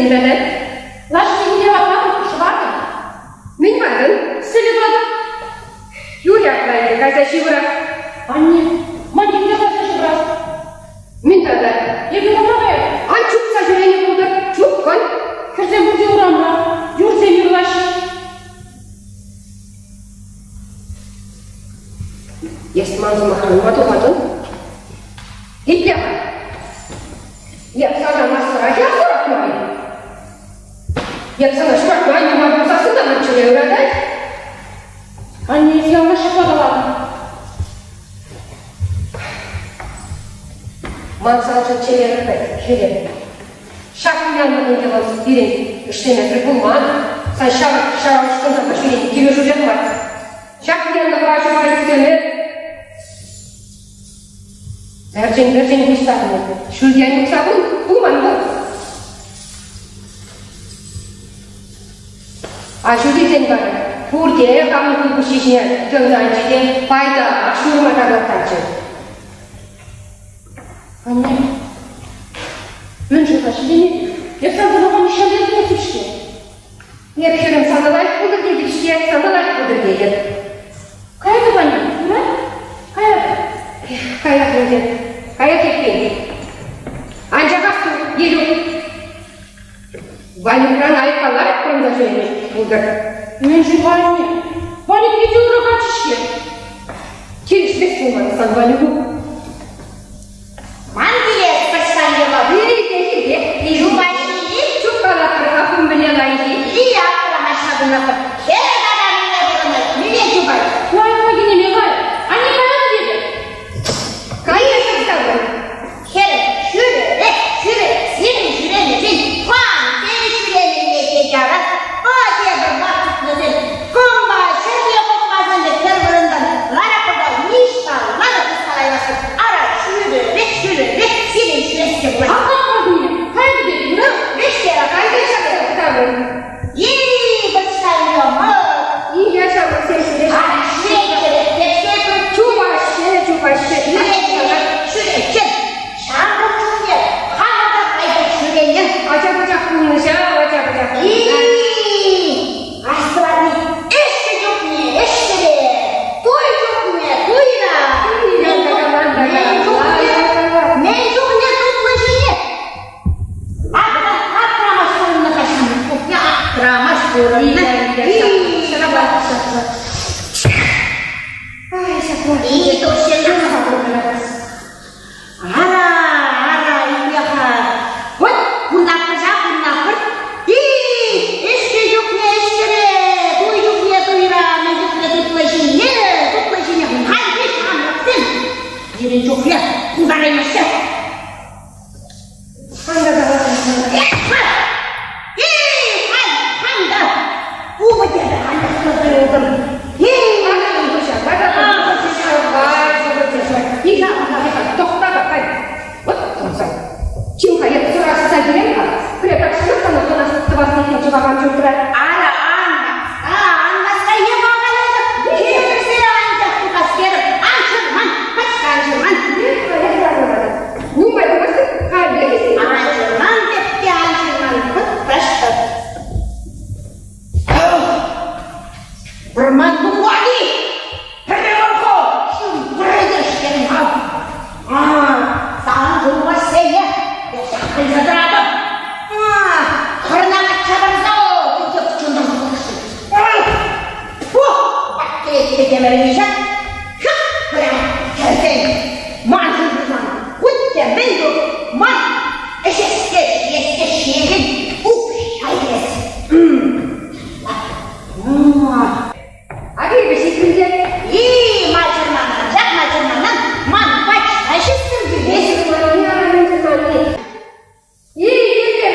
тетӗн тата? Лашине ватлатӑп, шӑвартӑм. Мӗн патӑн? Сӗлӗ патӑм. Юрӗ апла ӗнтӗ, кайса ҫывӑрах. Анне, ман епле кайса ҫывӑрас? Мӗн тата? Эпӗ урама каятӑп. Ан чупса ҫӳренӗ пултӑр, чупкӑн. Хӗрсем пурте урамра, юрсем юрлаҫҫӗ. Эс ман сӑмахран ма тухатӑн? Итле-ха. Эп сана массӑра ҫуратман. Эп сана ҫуратман, юман пулсассӑн та ман чӗре ыратать. Анне, эс яланах ҫапла калатӑн. Ман саншӑн чӗре ыратать, хӗрӗм. Ҫак пуянлӑх ӗнтӗ вӑл пирӗн ӗҫлемесӗр пулман. Сан ҫамрӑк ҫаврӑнӑҫланса ҫӳрени килӗшӳллех мар. Ҫак пуянлӑха аҫу-пиччӳсене пӗрчӗн-пӗрчӗн пуҫтарнӑ. Ҫӳлтен тухса пулман вӑл. Аҫу тесен вара пурте хамӑн хулпуҫҫи ҫине тӑнланчӗ те пайтах ҫурма тарлаттарчӗ. Анне, мӗншӗн-ха ҫитӗнет? Эп сан сӑмаха нихҫан та илтместӗп-ҫке. Эп хӗрӗм сана лайӑх пултӑр тетӗп-ҫке, сана лайӑх пултӑр тетӗп. Каятӑп, анне, юрать? Каятӑп. Каях ӗнтӗ, каях эппин. Анчах асту, Елюк, Ванюкран айккалла пӑрӑнса ҫӳреме пултӑр. Мӗншӗн-ха, анне? Ванюк питӗ ырӑ каччӑ-ҫке. Килӗшмест пулман сан Ванюку. Ман килес почтальона. Хирте, Чупаҫҫи. Чупкалатпӑр-ха ху мӗне лайӑххи. Лия ҫакӑнатӑп. Хӗр тата мӗнле пурӑнать, мӗне чупать. Лайӑх кинеме лайӑх. Анне каятӑп эпӗ. Каятӑп тавӑр. Хӗр ҫӳрере, ҫӳре, сирӗн ҫӳремесен, хам тен ҫӳремелле те ярас. Тепӗр ват тытнӑсем кӑмпа ҫӗрле пӑхмасан та пӗр вырӑнтан ларатпӑр та ниҫталла та кускалаймастӑп. Ара, ҫӳрере, ҫӳрере, сирӗн ҫӳрес те пулать. Апла пулни, кайнӑ пек, юра? Вӗҫте, Кайса ҫакса тавӑр. И, почтальон, И я ҫамрӑксем ҫӳреҫҫӗ. Ара, ҫӳреччӗр, тепсе Чупаҫҫӗ, чупаҫҫӗ. Ҫӳреччӗр, ҫӳреччӗр. Ҫамрӑк чухне хамӑр та кайса ҫӳренӗ. Ача-пӑчах пулнӑ ҫав, ача-пӑчах. И, аслати ӗҫҫӗ чухне ӗҫҫӗре, туй чухне туйра. Мӗн чухне тутлӑ ҫине. Аптрамаш пурӑннӑ-ха ҫамрӑк чухне, аптрамаш пурӑннӑ. Ай, ҫапла. И, Ара, ара, итле-ха. Вот кунтаппӑша кунтаппӑр. И, ӗҫкӗ чухне ӗҫкӗре, туй чухне туйра, мӗн чухне тутлӑ ҫине, тутлӑ ҫине хальхи ҫамрӑксем пирӗн чухне пултараймаҫҫӗ. Эх-ха! Эй, халь хам та упӑте анчах юлтӑм. Эй, Ара, ан васка, ан васка, ева калатӑп. Килӗшсе анчах тухаскерӗм. Ан чӑрман, пачка ан чӑрман. Ан чӑрман теп те ан чӑрман, пӑт-паштӑр. Вӑрман тухать-и? Пӗрре вӑрхо, шыв пӗрре-ҫке-ха. Сан чулмассене ҫакӑнса тӑратӑп. Хӑрна качча парса тесе чунтан Фу, темӗрӗнче хӑп прям кӗрсен ман пулсан хуть те мӗн ту, ман ӗҫеске ҫиеске ҫиекен укҫа илес. Аки вӗҫӗ те. И, мачӑрманан, ҫак мачӑрманан ман пач ӗҫӗссӗм килмест. И, килте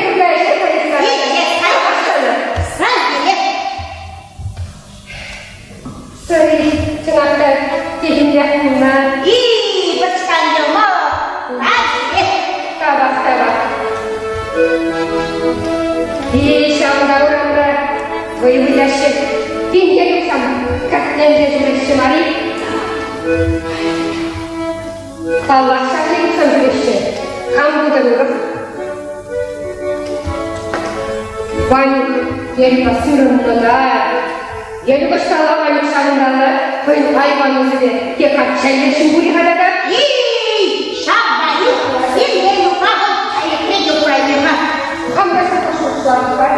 Сан киле. Сӑри, чӑнах та, техӗмлех пулнӑ. И, почтальона, лайӑх. Тавах, тавах. И, ҫавӑнта урамра вӑй выляҫҫӗ. Тинке тухсан кӗртленсе ҫӳреҫҫӗ мар-и? Паллах, ҫак тухсан ҫӳреҫҫӗ. Кам пултӑр урӑх? Ванюк Елюка сырӑннӑ та Елюк ӑҫталла Ванюк ҫавӑнталла хӑйӗн айван ӑсӗпе те качча илесшӗн пулӗ-ха тата. Эй, ҫав Ванюк сен Елюка вӑл кайӑкне те кураймӗ-ха. Хамра ҫапла шухӑшлатӑп-ха.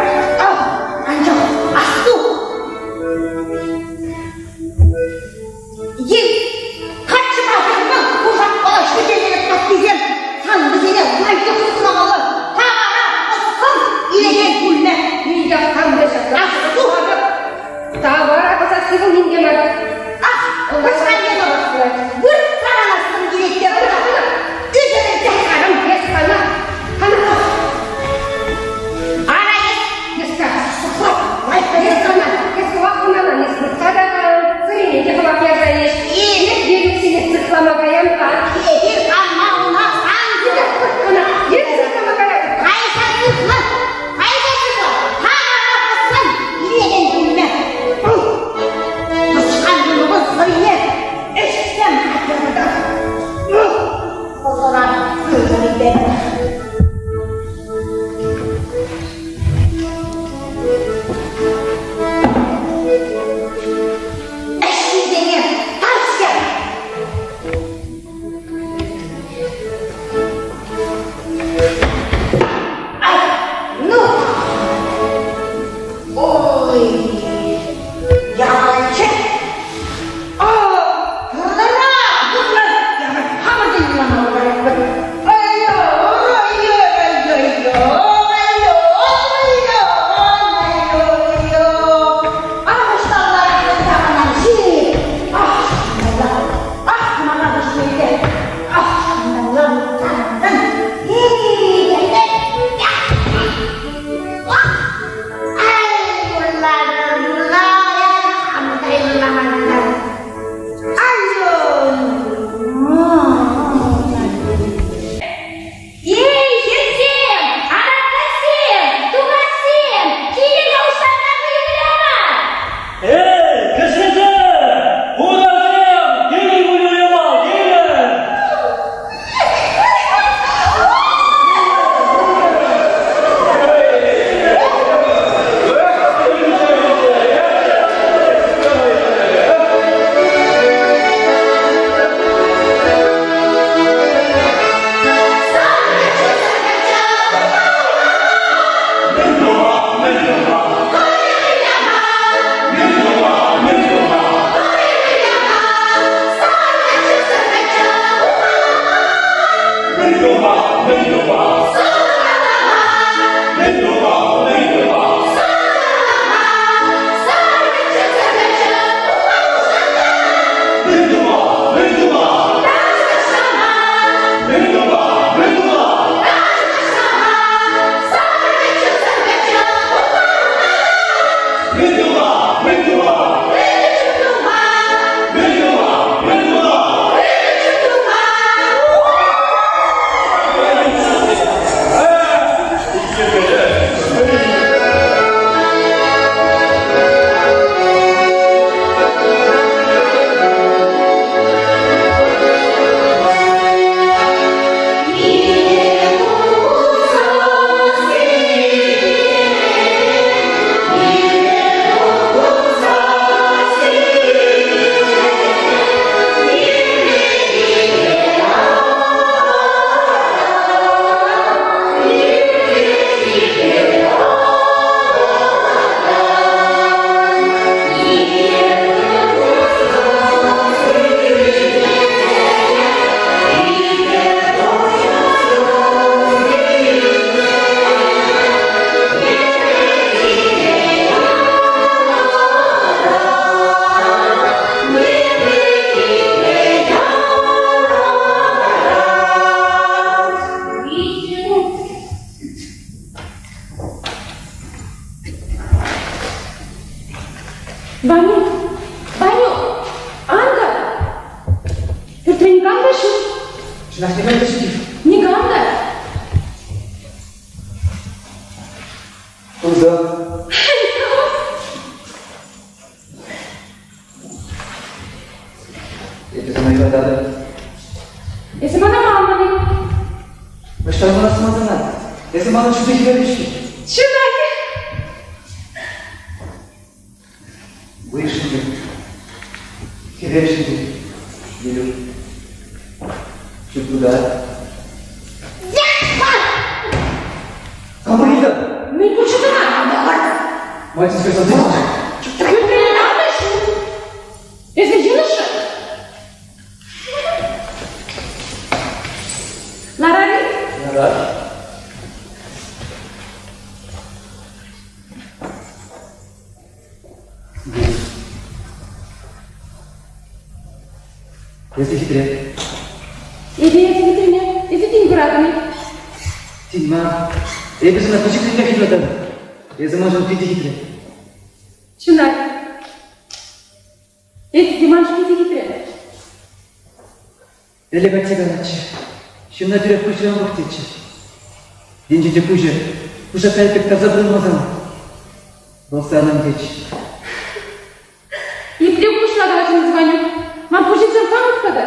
Ах, анчах асту! Ел каччӑпа хӗр кушакпала ҫӳренӗ таттисем сан вӗсене лайӑх сыхламалла. Тавара пӑссан илекен пулмӗ. Минтях хамра ҫапла шухӑшлатӑп. Тавара пӑсасси вӑл ним те мар. Ах, выртса килет те ӳсӗрӗлсе Арӑм, эс хана, хана. Ара, эс Эс Эс хана, эс хӑвах хӑнана, эс выртса та кайӑн, сӑрине те хӑвах ярса ӗҫ. Эс Елюксене сыхлама каян-ха. Эпир канма уна сан. Хана, эс сыхлама каятӑп. Кайса сыхла, кайса сыхла, тавара пӑссан илекен пулмӗ. Тӑчкан юнӑмӑн сӑрине ӗҫсем хатӗрлетӗр. Пӑсӑран сывлӑм илетӗр. Ӗҫҫисене тарҫӑ! Ай, ну! Ой, яланчӑк! О, пурнӑра, пурнӑр! Хамӑр та юрлама пултаратпӑр. Эй, хӗрсем, анаткассем, тукассем, килӗр-ха уҫланка вӑйӑ выляма! Эй, кӗсресем, хурасем, килӗр выляма, килӗр! Ванюк, Ванюк, ан та! Пӳртре никам та ҫук. Чӑнах никам та ҫук. Никам та. Пулса. Эпӗ сана юрататӑп. Эсӗ мана манман-и? Ӑҫтан манас ман сана? Эсӗ манӑн ҫутӑ хӗвел-ҫке. Чӑнах-и? ҫӳлте. Хӗвел ҫӳлте. Елюк. Чуптутать. Кама ыйтӑр? Мӗн пулчӗ сана? Мать сказал, Эсӗ йӑнӑшрӑн. Ларар-и? Ларар. Эсӗ хитре. Эпӗ эсӗ хитрене, эсӗ тин куратӑн-и? Тин мар. Эпӗ сана пӗчӗкренех юрататӑп. Эсӗ маншӑн питӗ хитре. Чӑнах. Эсӗ те маншӑн питӗ хитре. Ӗлӗк атте калатчӗ, ҫынна тӳрех куҫран пӑх тетчӗ. Енчен те куҫӗ кушакка пек таса пулмасан, вӑл санӑн тетчӗ. Епле куҫла калаҫӑн, Ванюк? Ман пуҫӗсем камӑн тата?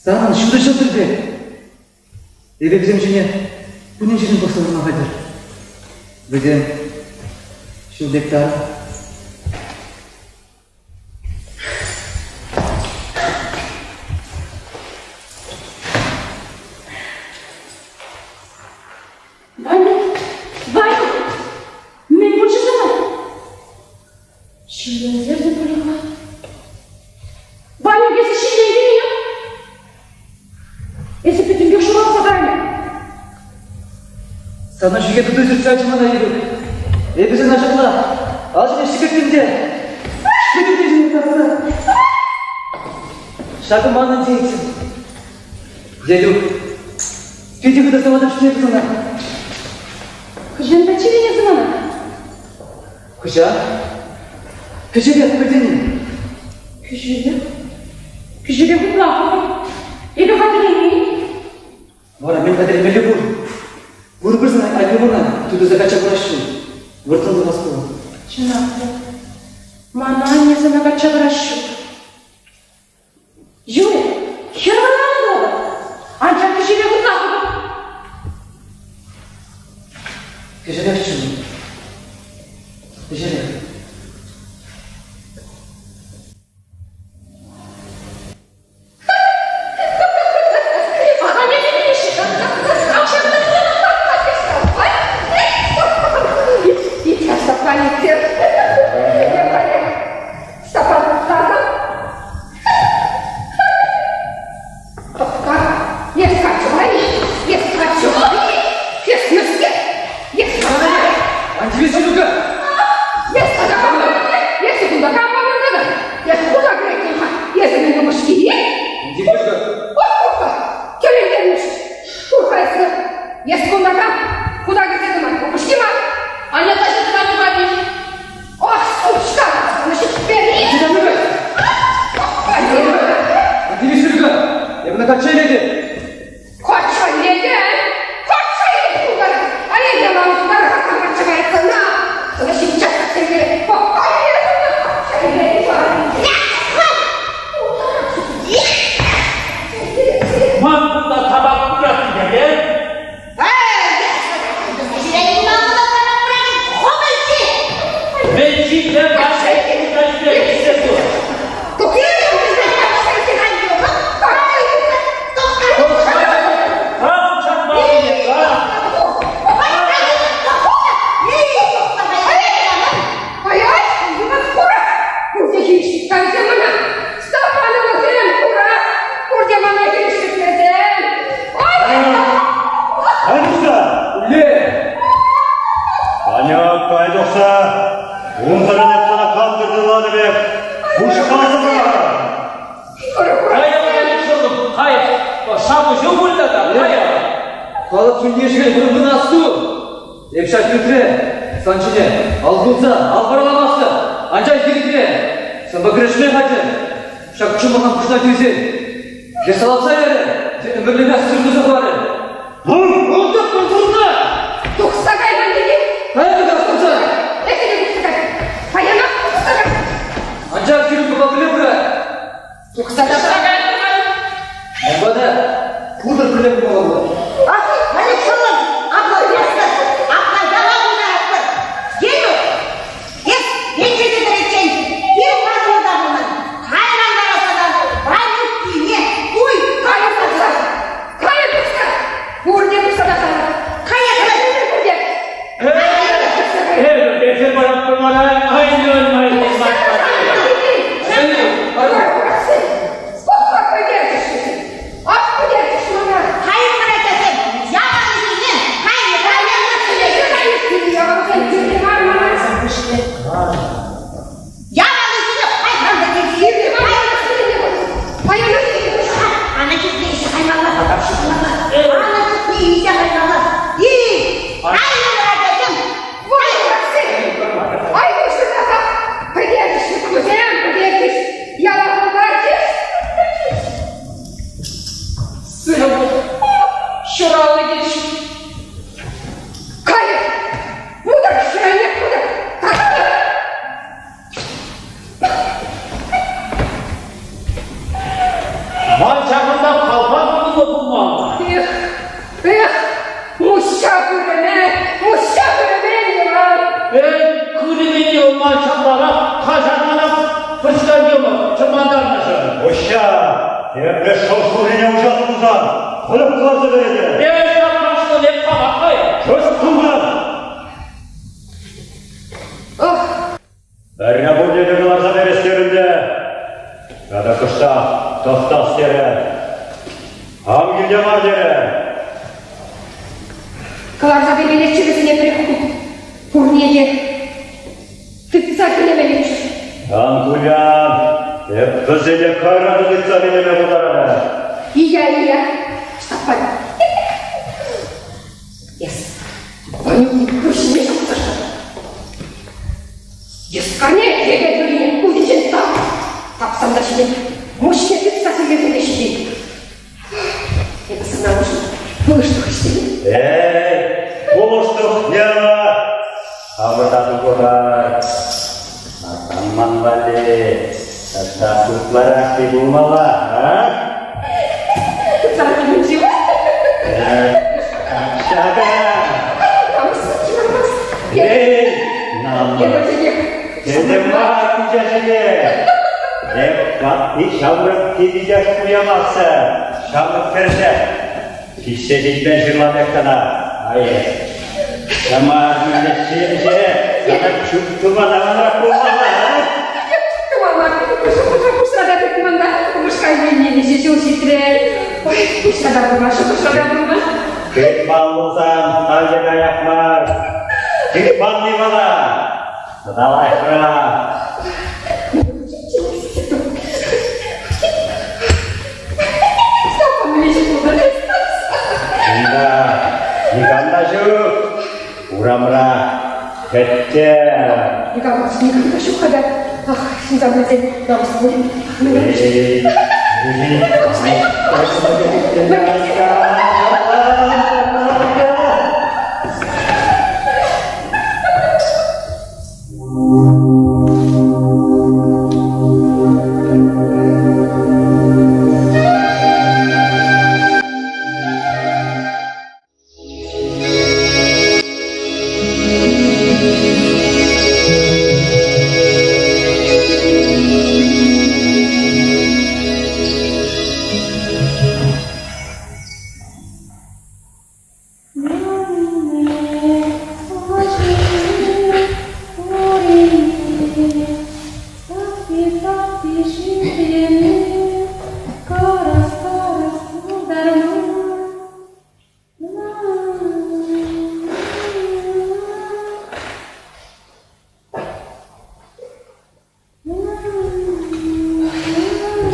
Санӑн ҫутӑ ҫӑлтӑр пек. Эпӗ вӗсем ҫине кунӗн-ҫӗрӗн пӑхса ларма хатӗр. Вӗсем ҫул пек тарӑн. Ванюк, Ванюк, мӗн пулчӗ сана? Ҫиллентернӗ пулӗ-ха. Ванюк, эсӗ ҫиллентӗн-и? Эсӗ пӗтӗмпех шуралса кайнӑ. Сана ҫӳхе тутӑ сӳтсе ячӗ мана Ирӗк. Эпӗ сана ҫапла алҫине ҫӗкӗрттӗм те пӗтӗм тӗнчене татса. Ҫакӑ манӑн тейӗттӗм. Елюк, питӗ хытӑ сыватӑп-ҫке эпӗ сана. Хӑҫан пӗччен эсӗ мана? Хӑҫан? Кӗҫӗрех пӗтӗн. Кӗҫӗрех? Кӗҫӗрех ытла хӑвӑрт. Эпӗ хатӗрленмен. Вара мӗн хатӗрлемелле пур? Пурпӗр сана анне мана тутӑса качча парас ҫук. Вӑрттӑн тӑвас пулать. Чӑнах та, мана анне сана качча парас ҫук. Юрӗ, хӗр вӑрланӑ пулӑр. Анчах кӗҫӗрех ытла хӑвӑрт. Кӗҫӗрех чун. Кӗҫӗрех. килти япаласем кирлӗ мар мана. Япалисене кайсан та Кирлӗ мар мана сирӗн Паянах киле Ана чухне илсе каймалла. Ана чухне илсе каймалла. И, кайрӑр, ачасем! Ай, пуҫласа пӗтерчӗҫ вӗсем, пӗтерчӗҫ. Яла пултарчӗҫ. Сывӑ пул, ҫуралнӑ кил. Кайӑк! Путӑр, ҫӗрӗнех путӑр! Тасатӑр! Ман ҫакӑнта калпак пулнӑ пулман. Эх, эх, муҫҫа хырӑмӗ, муҫҫа хырӑмӗ Иван! Эй, хырӑмӗ те ман ҫапларах каҫармана почтальона чӑрмантарнӑшӑн. Муҫҫа, темле шӑл шуррине уҫас пулсан, хӑлӑп кӑларса кӗретӗп. Эй, ҫак кашнӑ эп хамах-ха. Чыс тумрӑм! Ох! Пӗрре пурне те кӑларса перес терӗм те, тата кӑштах тӑхтас терӗ. Хам килте мар терӗ. Кӑларса пермеллеччӗ вӗсене пӗрех пурне те тытса кӗлемеллеччӗ. Ан кулян, эп вӗсене кайран та тытса кӗлеме пултаратӑп. Ия, ия, Ҫтаппан. Эс Ванюк пуҫне ҫаптӑр. Йӑскарне йӗке тӳрине кутӗнчен тап, тапсан та ҫитет, муҫне тытса силлесен те ҫитет. Эпӗ сана пулӑштух ӗҫтен. Эй, пулӑштух Нера! Хамӑрта тухӑр. Малтан ман валли тата ытларах пулмалла, а? Ытларах пулчӗ. Ҫакӑ! Эй, намӑс! Тете мар кучасене! Эп ватти ҫамрӑк тивӗҫех туямастӑ, ҫамрӑк хӗрсе. Пиҫсе ҫитмен ҫырла пек тата. Ай, Ҫамар мӗнле сана чуп тума аванрах пулмалла, а? Тумалла. Пуҫра та тытман та, упӑшка вилни виҫӗ ҫул ҫитрӗ. Ой, пуҫра та пулман, шухӑшра та пулман. Тытман пулсан, халӗ каях мар. Тытманни вара тата лайӑхрах. Унта никам та ҫук. Урамра тӗттӗм. Никам, никам та ҫук-ха та. Ах, ҫынсам пӗлсен намӑс пуль. Эй,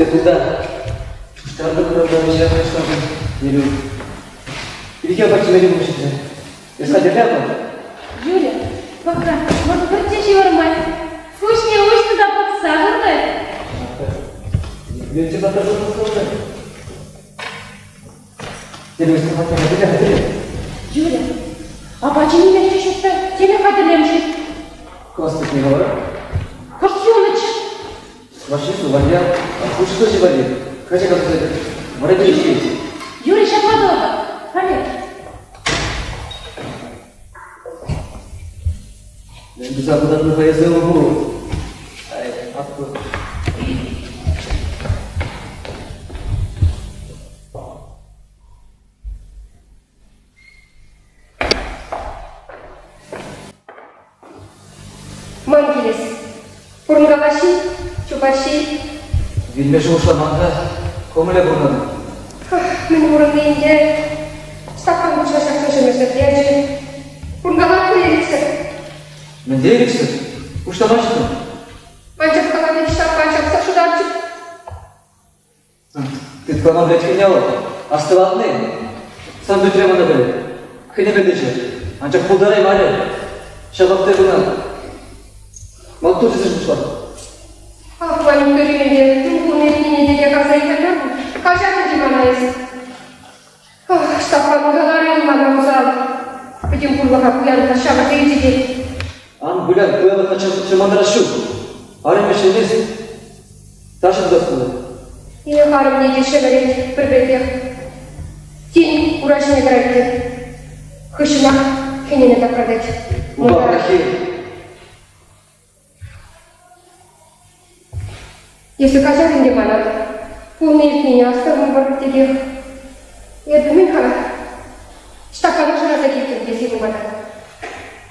Те кунта пуҫтарнӑ курӑнса вӗҫе пуҫлатӑн, Елюк. Ирхи апат ҫимелли пулӑ ҫитрӗ. Эс хатӗрле апат? Юля, пӑх-ха, вӑл пӗртте ҫывӑрмасть. Куҫне уҫнӑ та пӑхса выртать. Епле паттӑр пулнӑ? Телевизор хатӗрле, хатӗрле. Юля, апачӗ нимех те ҫук та, теме хатӗрлем-ши? Класс не говорю. Кӑшт юлнӑччӗ. Ваши валли, хушши валли. Хотя как сказать, вроде есть. Юрий ҫапла тӑвӑпӑр. Халех. Туса кӑтартнӑ эсӗ пур. Ай, аппу. Ман килес. Пурӑнкалаҫҫи, чупаҫҫи. Вилме шухӑшламан-ха, кӑмӑлӗ пурӑнӑн. Мӗн пурӑнни ӗнтӗ. Стакан пуҫа ҫакса ҫӗмӗрсе пӗтерчӗ. Пурӑнкалать пуль эликсир. Мӗнле ирӗксӗр? Пуҫламаҫҫӗ. Анчах калани ҫаппа ҫапса шутарчӗ. Тыткӑна вӗренткен астӑватни? Сан пӳртре мана пӗлет. Хӑйне пӗлтӗччӗ. Анчах пултараймарӗ. Ҫапах та кӑна. Маттур тесе шутлатӑп. Ах, Ванюк тӳрене те, мӗн пулни иртнине те тек аса илмӗр. Каҫар ӗнтӗ мана эс. Ах, Ҫтаппан каларӗ мана усал. Пӗтӗм пурлӑха пуянлӑха ҫавӑрса илчӗ те. Ан вылян, пуянлӑха чӑрмантарас ҫук. Арӑмӗ ӗҫлемест. Ташӑ тытас пулать. Эх, арӑмне те ҫӗмӗрет пӗр пекех. Тин ура ҫине тӑрать те. Хыҫҫӑнах хӗнеме тапратать. Упа, Прахи. Эсӗ каҫар ӗнтӗ мана. Пулни-иртнине астӑвӑмӑр текех. Эпӗ мӗн-ха? Ҫтаппана шыраса килтӗм те сирӗн пата.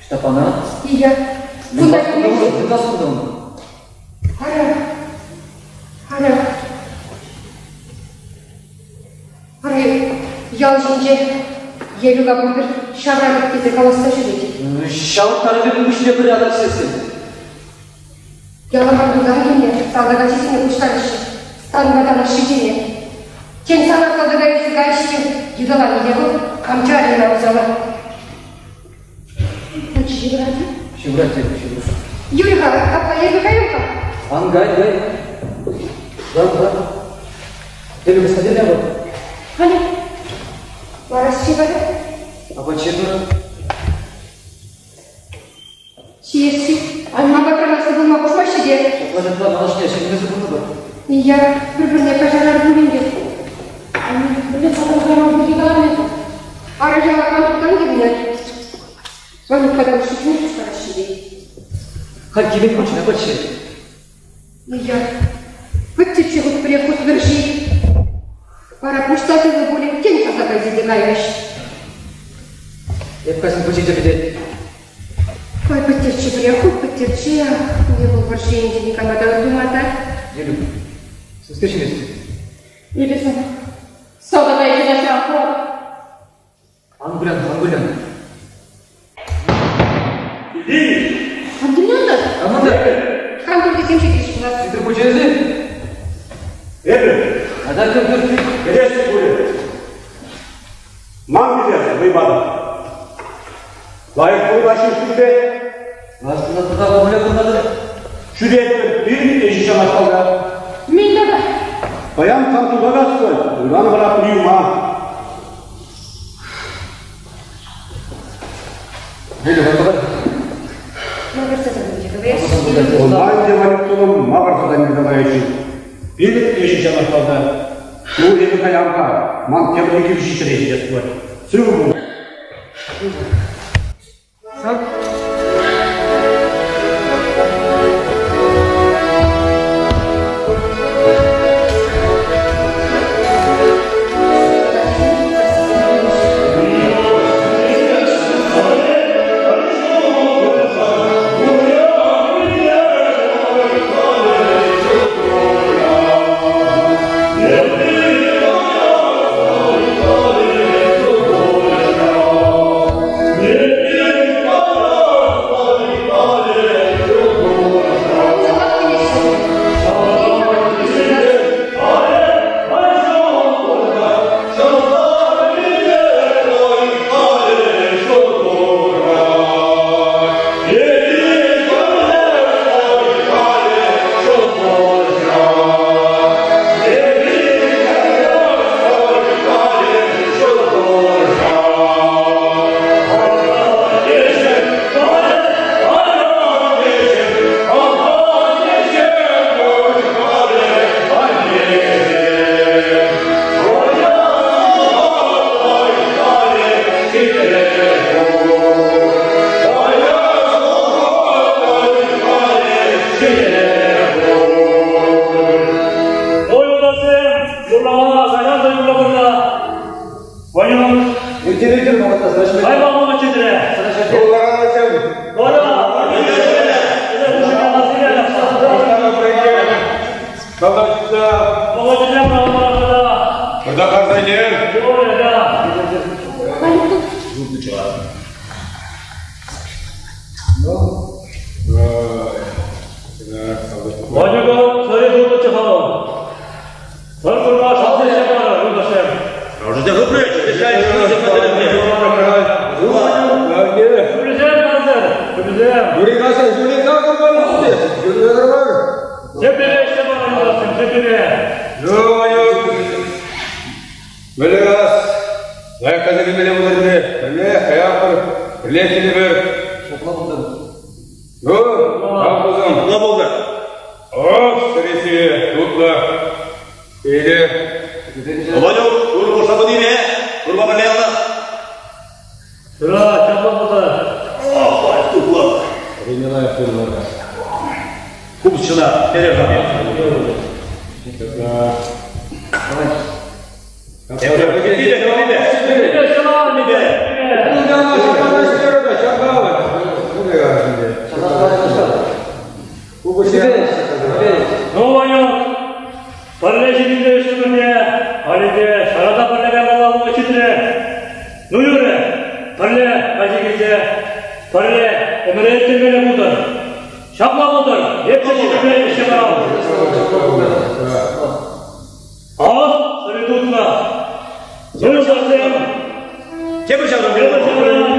Ҫтаппана? Ия. Кунта килмен-ши? Мӗн кастӑн? Ара. Ара. Ара, ял ҫинче Елюка пурпӗр ҫавратӑп тесе калаҫса ҫӳрет. Ҫав тарӑпӗ пуҫне пӗр аташсессӗн. Яла кантуртан килнӗ салтак ачисене пуҫтарӗҫ. Станпа танашшисене. Тен, сана салтака илсе кайӗҫ те йытӑланӗ те вӑл, кам чарӗ ӑна усала? Лучше ҫывӑрать-и? Ҫывӑрать, ҫывӑрать. Юрӗ-ха, апла эпӗ каям-ха. Ан кай, кай. Лар, лар. Эпӗ господин вӑл. Халӗ ларасчӗ вара. Апат ҫырнӑ. Ҫиесси. Апат калаҫса пулма хушмаҫҫӗ те. Ҫапла, ҫапла, малашне ҫӗнмесӗр пурӑнӑпӑр. Ия, пӗр-пӗрне каҫарар пулин те. Мӗнле сатӑркаран пирки каларӗ? Ара яла кантуртан килнӗ. Ванюкпа та шутне пуҫтараҫҫӗ те. Халь килет пулчӗ, апат ҫи. Ия, пӗттӗччӗ хут пӗрех хут вӗрҫи. Вара пуҫ та сывӑ пулӗ, тен таса кайса те кайрӗҫ. Эп кайсан пӗчӗ те пӗтет. Ой, пӗттерччӗ пӗрех хут пӗттерччӗ. Не вӑл вӑрҫӑ енче никама та ыртума та. Елюк, сӗске ҫимест. Эпӗ сана салтака илсе каҫа Ан вылян, ан вылян. Антонята! Аманда! Кантур тесем ҫитрӗҫ пулас. Сидор пучӗ-ши? Эпӗ. Ата кӗр кӗр Кӗресси пулӗ. Ман кӗтес вӑйпатӑп. Лайӑх пурӑнаҫҫӗ шӳтпе. Лаштӑна тата пӗрле пурӑнатӑр. Ҫӳретпӗр, пирӗн ӗҫ ҫавнашкалта. Мӗн тата? Паян кантурта каспӑр, ыран вара приема. Ӑна ӗнтӗ Валентином макӑрса та николаевич. Пирӗн ӗҫӗ ҫавнашкалта. Ну, эпӗ каям-ха, ман тепӗр икӗ ҫӗре ҫитес пулать. Сывӑ пул. Сан Ванюка сӑри тулнӑччӗ-ха вӑл. Пӗр курма шалти ҫапарӑр, юлташсем. Рожите хыпрӗҫ, Юрисем, канцер, юрисем. Юрикаса, Юрика курман Юрика курман. Тепре ӗҫсе парӑр, юлташсем, тепре. Ну, Ванюк, Мӗле лайӑх каса килмелле пултӑр Пӗрле каятпӑр, пӗрле килӗпӗр. Ҫапла пултӑр. Ну, тав пулсан. Ҫапла пултӑр. Ох, сӗресе, тутлӑ. Эйде. Ванюк, ур пулса пынине, урма пӗрле ӑна. Ура, ҫапла пултӑр. Ох, лайӑх тутлӑ. Рине лайӑх тутлӑ. Купсчына, переха. Давай. Ну, Ванюк, пӗрле ҫитӗнсе ӳсӗмӗрне, халӗ те ҫарата пӗрле каймалла пулнӑ ҫитрӗ. Ну, юрӗ, пӗрле каҫи килсе, пӗрле ӗмӗре ирттермелле пултӑр. Ҫапла пултӑр, эп те ҫитӗнме ӗҫе парам. Ах, сӑри тутлӑ. Юлташсем! Тепӗр ҫавра. Тепӗр ҫавра.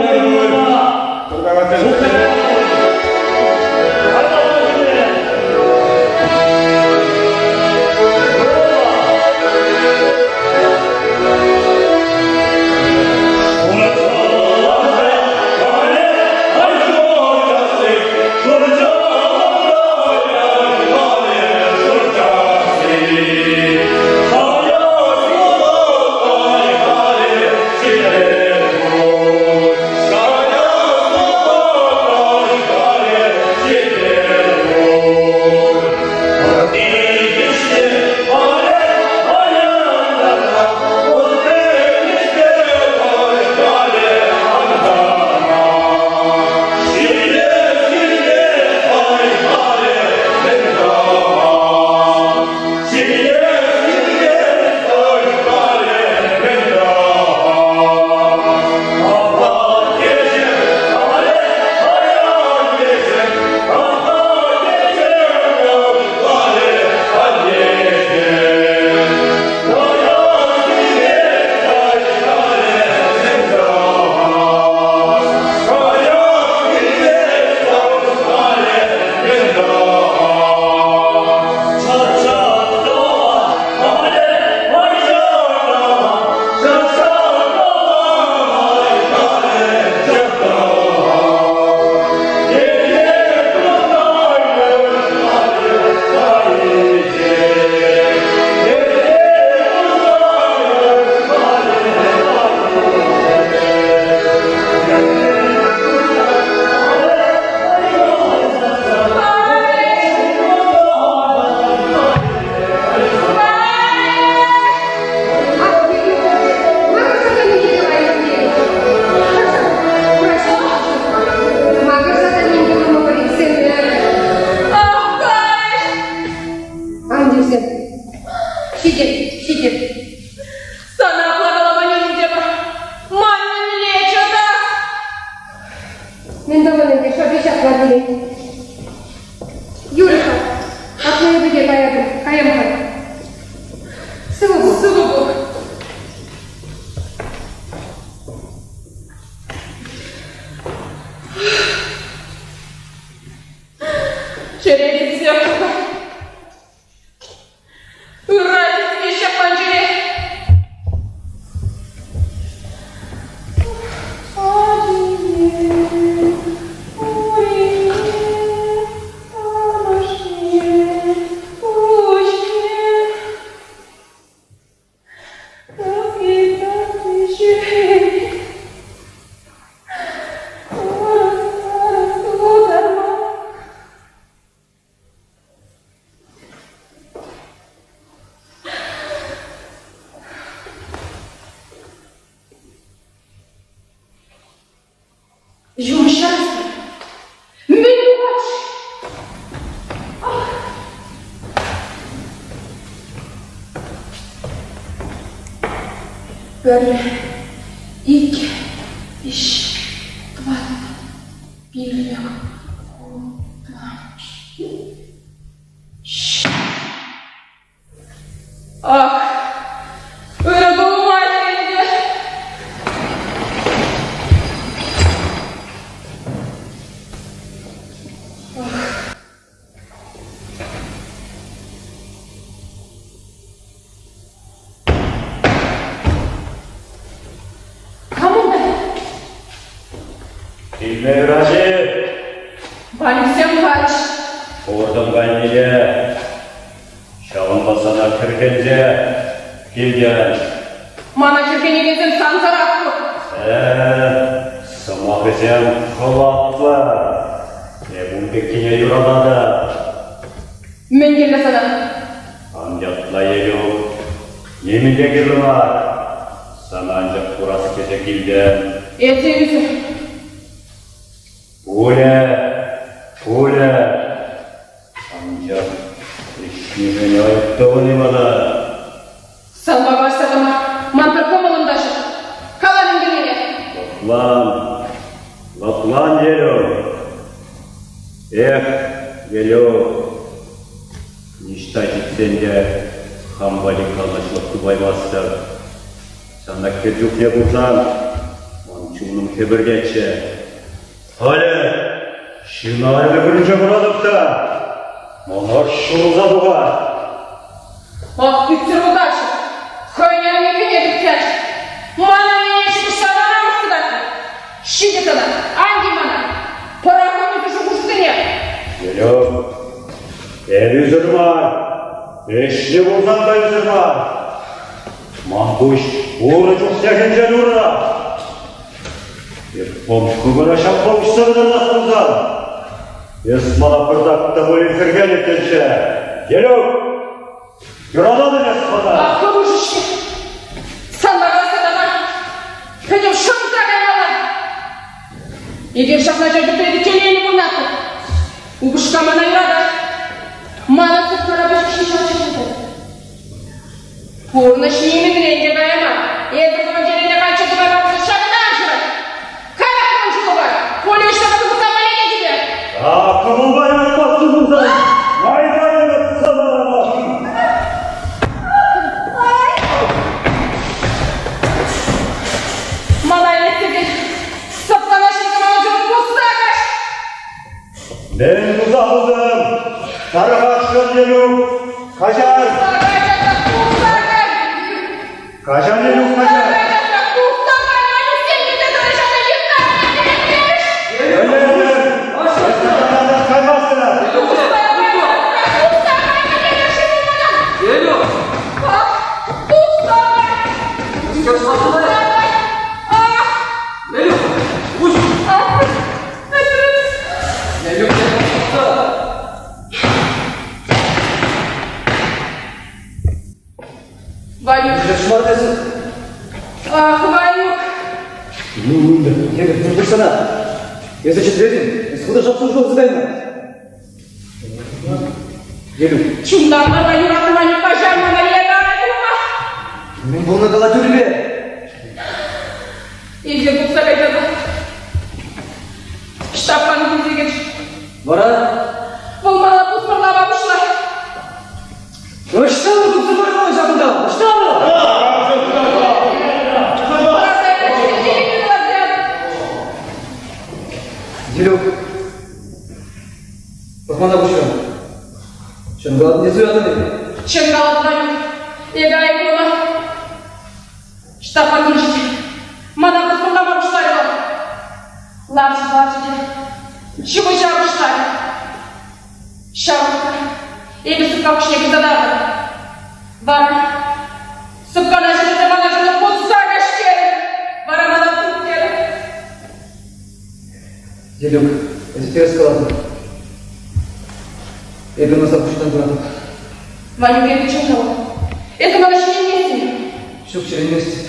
Ҫитет, ҫитет. Сана апла ӗнтӗ. Ман мӗнле чӑтас? Мӗн тӑвӑн ӗнтӗ, шӑпи ҫапла килет. Юрӗ-ха, апла эпӗ те каятӑп, каям-ха. Сывӑ пул. Сывӑ пул. Чӗре витсех тухать. Ырра тӗсме ҫапман чӗре. Амӑшне, пуҫне. Юмӑҫ Мӗн тухать-ши? Пӗрре, иккӗ, виҫ, тӑваттӑ, пиллӗк, улттӑ. Ах, ырӑ пулмасть ӗнтӗ. Кам унта? Килме юрать-и? Ванюксем кач. Куртӑм кайнине. Ҫавӑнпа сана хӗрхенсе килтӗм. Мана хӗрхенекенсем сансӑрах пур. Э, сӑмахӗсем хӑватлӑ. Эп ун пеккине юрататӑп. Мӗн кирлӗ сана? Ан ятла, Елюк. Нимӗн те кирлӗ мар. Сана анчах курас тесе килтӗм. Эсӗ ӳсӗр. Пулӗ, пулӗ. Анчах ӗҫнишӗн айӑп тӑвӑн-и мана? Санпа калаҫса тӑма ман пӗр кӑмӑлӑм та ҫук. Кала мӗн кирлине. Лӑплан, лӑплан, Елюк. Эх, Елюк, ниҫта ҫитсен те хам валли канӑҫлӑх тупаймастӑп. Сана хӗр чухне курсан ман чунӑм хӗпӗртетчӗ. Халӗ ҫын арӑмӗ вырӑнче куратӑп та мана ҫурӑлса тухать. Ах, пӳтсӗр утаҫӑ! Хӑйне арӑмне кӗне тыттарчӗ. Мана ӗне ҫыпӑҫса намӑс кӑтартрӗ. Ҫитӗ сана, ан тив мана. Пӑрахӑн ӳсӗр шухӑшусене. Елюк, эп ӳсӗр мар. Ӗҫлӗ пулсан та ӳсӗр мар. Ман пуҫ урӑ чухнехинчен урӑ. Эп кӑкӑра ҫапла уҫса кӑтартас пулсан, эс мана пӑртак та пулин хӗрхенӗттӗнччӗ. Елюк, юрататӑн эс мана. Ах, хӑрушӑ-ҫке. Санпа калаҫса тӑма пӗтӗм шӑнса каймалла. Эпир ҫакна чӗртӗпре телейлӗ пурӑнатпӑр. Упӑшка мана юратать. Мана сыпкара пӗчӗк ҫеҫ ача Пурнӑҫ нимӗнрен те кая мар. Эсӗ хӑвӑн каччӑ тӑвайма ҫакӑнтан шырать. Каях ман ҫулӑпа. Коля ӑҫта та тухса вӗренет А кӑмӑлпа юратмастӑн пулсан, майпа юратса Мана илеттеркен сӑпкана ҫитсе мана чун пусса каҫ. Мӗн туса хутӑм? Тархасшӑн, Елюк, каҫар. Каҫар, Елюк, каҫар. Елюк! Елюк! Уҫ! Ванюк. Ах, Ванюк. Ну, Егор, ну сана. Эсӗ чӗтретӗн, эс хытӑ шапсӑр кайнӑ. Елюк. Чунтан мана юратнӑ Ванюк каҫар мана эпӗ пулма. Мӗн пулнӑ кала тӳрӗпе? Илсе тухса кайса Ҫтаппан килсе кӗчӗ. Вара? Вӑл мана пусмӑрлама пуҫларӗ. Ӑҫта вӑл тупса пырман ҫакӑнта? Ӑҫта вӑл? Елюк, пӑхмана пуҫран. Чӑнкалатӑн тесе суятӑн-и? Чӑнкалатӑн, эпӗ айӑплӑ. Ҫтаппан килчӗ. Мана пусмӑрлама пуҫларӗ вӑл. Ларчӗ, ларчӗ те ҫыпӑҫа пуҫларӗ. Ҫав эпӗ сӑпка пуҫне кӗрсе тӑратӑп. Вара сӑпкана ҫӗклесе мана чунӑм пусса каҫтерӗ. Вара мана туп терӗ. Елюк, эсӗ тӗрӗс калатӑн. Эпӗ ӑна сан пуҫтан куратӑп. Ванюк, эпӗ чӑн калатӑп. Эсӗ мана ҫиленместӗн. Ҫук, ҫиленместӗп.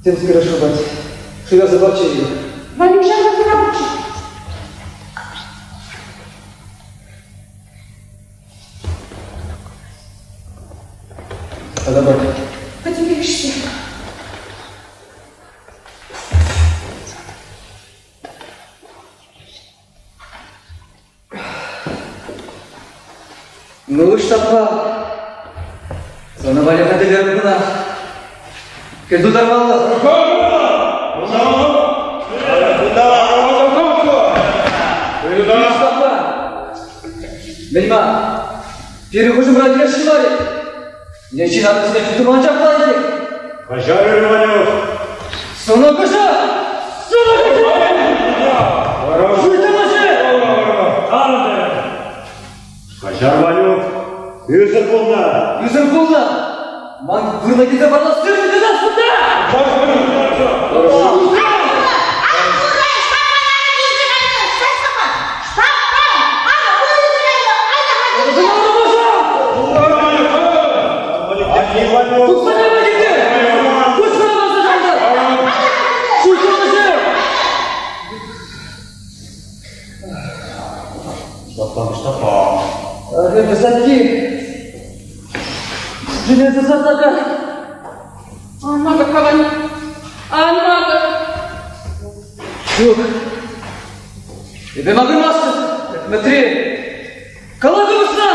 Темскер шӑпать. Шыраса пачӗ Елюк. Ванюк ҫавна сыра пулчӗ. Тата пар. Пӗтӗмпех ӗҫсе. Ну, Ҫтаппан, сана валли хатӗрлерӗм кӑна. Кӗл тутармалла. Ҫтаппан, мӗн-ма, пирӗн хушӑмра килесшӗн мар-и? Не ҫын арӑсене тытма чаплать-и? Каҫарӑр, Ванюк. Сӑнӑ кӑша! Сӑнӑ кӑша! Шуйттанӑҫӗ! Каҫар, Ванюк. Ӳсӗр пулнӑ. Ӳсӗр пулнӑ. Ман вырӑна килсе парлас тӗрӗ тытас кунта! Писатки! Железо салтака! Ан макӑр-ха, Ванюк! Ан макӑр! Ҫук. Эпӗ макӑрмастӑп, Мӗтри. Кала кӑмӑсна!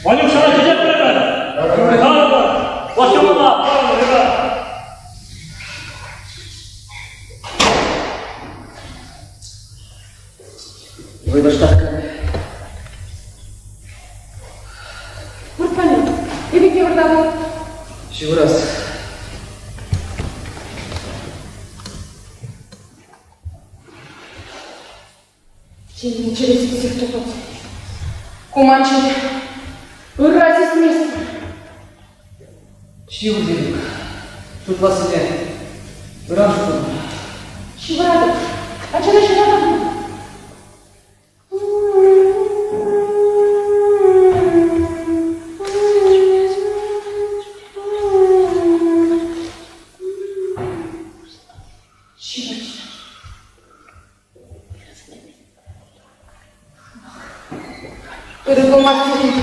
Ванюк, сана хисеплемӗр! Калӑпӑр! Ваҫҫамалла! Калӑпӑр! Вӑйлӑштах кайрӗ. Выртман эпӗ те выртатӑп. Ҫывӑрас. Чӗре чӗре сиксех тухать. Ку ман чӗре. Ырра сисместӗп. Ҫывӑр, Елюк. Шутлассине ыран шутлатӑп. Ҫывӑратӑп. Ачана ҫуратӑп. Ҫывӑрчӗ. Ырӑ пулмасть пулин.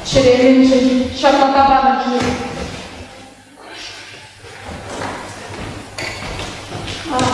Чӗре, чӗре мӗншӗн ҫапла тапанӑ-ши? Ах.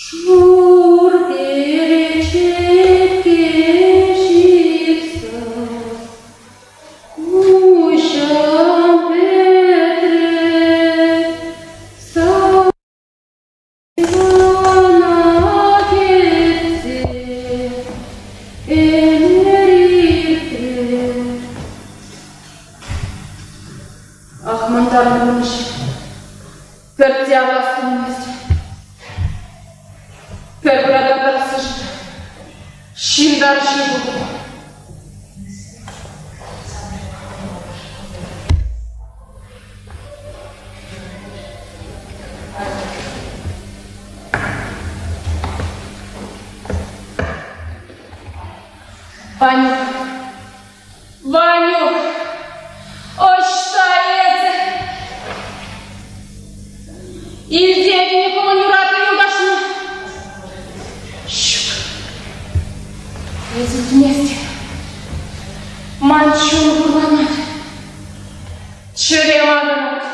Шур перечетке ҫыхса, куҫӑм пӗтрӗ, сана кӗтсе ӗмӗр иртрӗ. Ах, мантарнӑ пурнӑҫ пӗртте авлас килмест. Пӗр вырӑнта тӑрасшӑн ҫын тарҫи пултӑм. Ванюк, Ванюк, ӑҫта эсӗ? Илтетӗн-и хӑвӑн юратнӑ юлташна? Ҫук, эсӗ илтместӗн. Ман чун хурланать, чӗре макӑрать.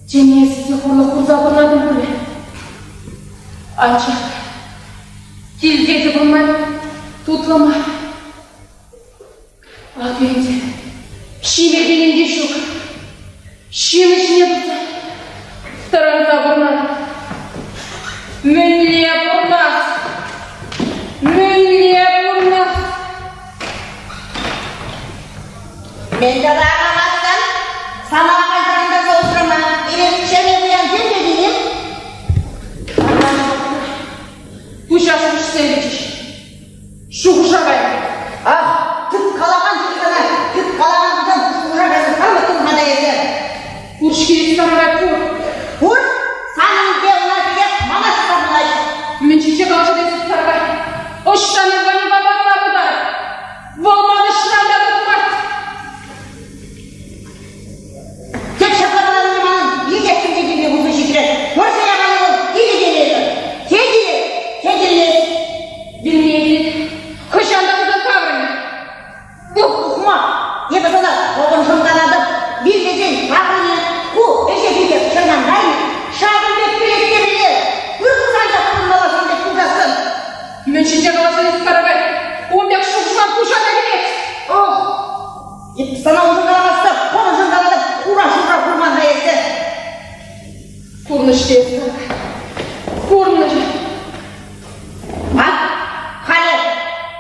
Тен, эсӗ те хурлӑх курса пурӑнатӑн пулӗ. Анчах килте те пулман, тутлӑ мар. Акӑ ӗнтӗ ҫиме тенин те ҫук. Ҫын ӗҫне туса тӑранса пурӑнатӑп. Мӗнле пурӑнас? Мӗнле пурӑнас? Мӗн тата каласан, сана ахаль тӑрантарса усрама эрех ҫӗнӗ пуянсем те тенӗ. Пуҫа шухӑшсем кӗчӗҫ. Шухӑша кайрӑм. Ах, тыткалакан сана, тыткалакан пулсан шухӑша кайса сармӑттӑн-ха та эсӗ. Пур-ҫке сарӑрать пур. Пур, санӑн те ӑна пекех мана шутла пулать. Мӗн ҫинче калаҫать эсӗ сарӑрать? Ӑҫтан Иванюка патма пултарать? Вӑл ман ӑшран та тухмасть. Тек ҫапла каланине манӑн илтессӗм те килме пулса ҫитрӗ. Вӑрҫӑ яканӗ вӑл киле килетӗр. Те килет, те килмест. Вилме килет. Хӑҫан та пулсан таврӑнӗ. Ух, ухмах! Эпӗ сана хӑвӑншӑн калатӑп. Вилмесен таврӑнӗ. Ку ӗҫе питӗ чӑрмантармӗ. Ҫакӑн пек кӗлетке пӗле. Ыр тусан та пурӑнмалла сан пек пулсассӑн. Мӗн ҫинче калаҫать эс, Карабай? Ун пек шухӑшлан пуҫа та кӗмест. Ох, эп сана уншӑн каламастӑп, хӑвӑншӑн калатӑп, хура шывра курман-ха эсӗ. Пурнӑҫ тес, пурнӑҫ. А, халӗ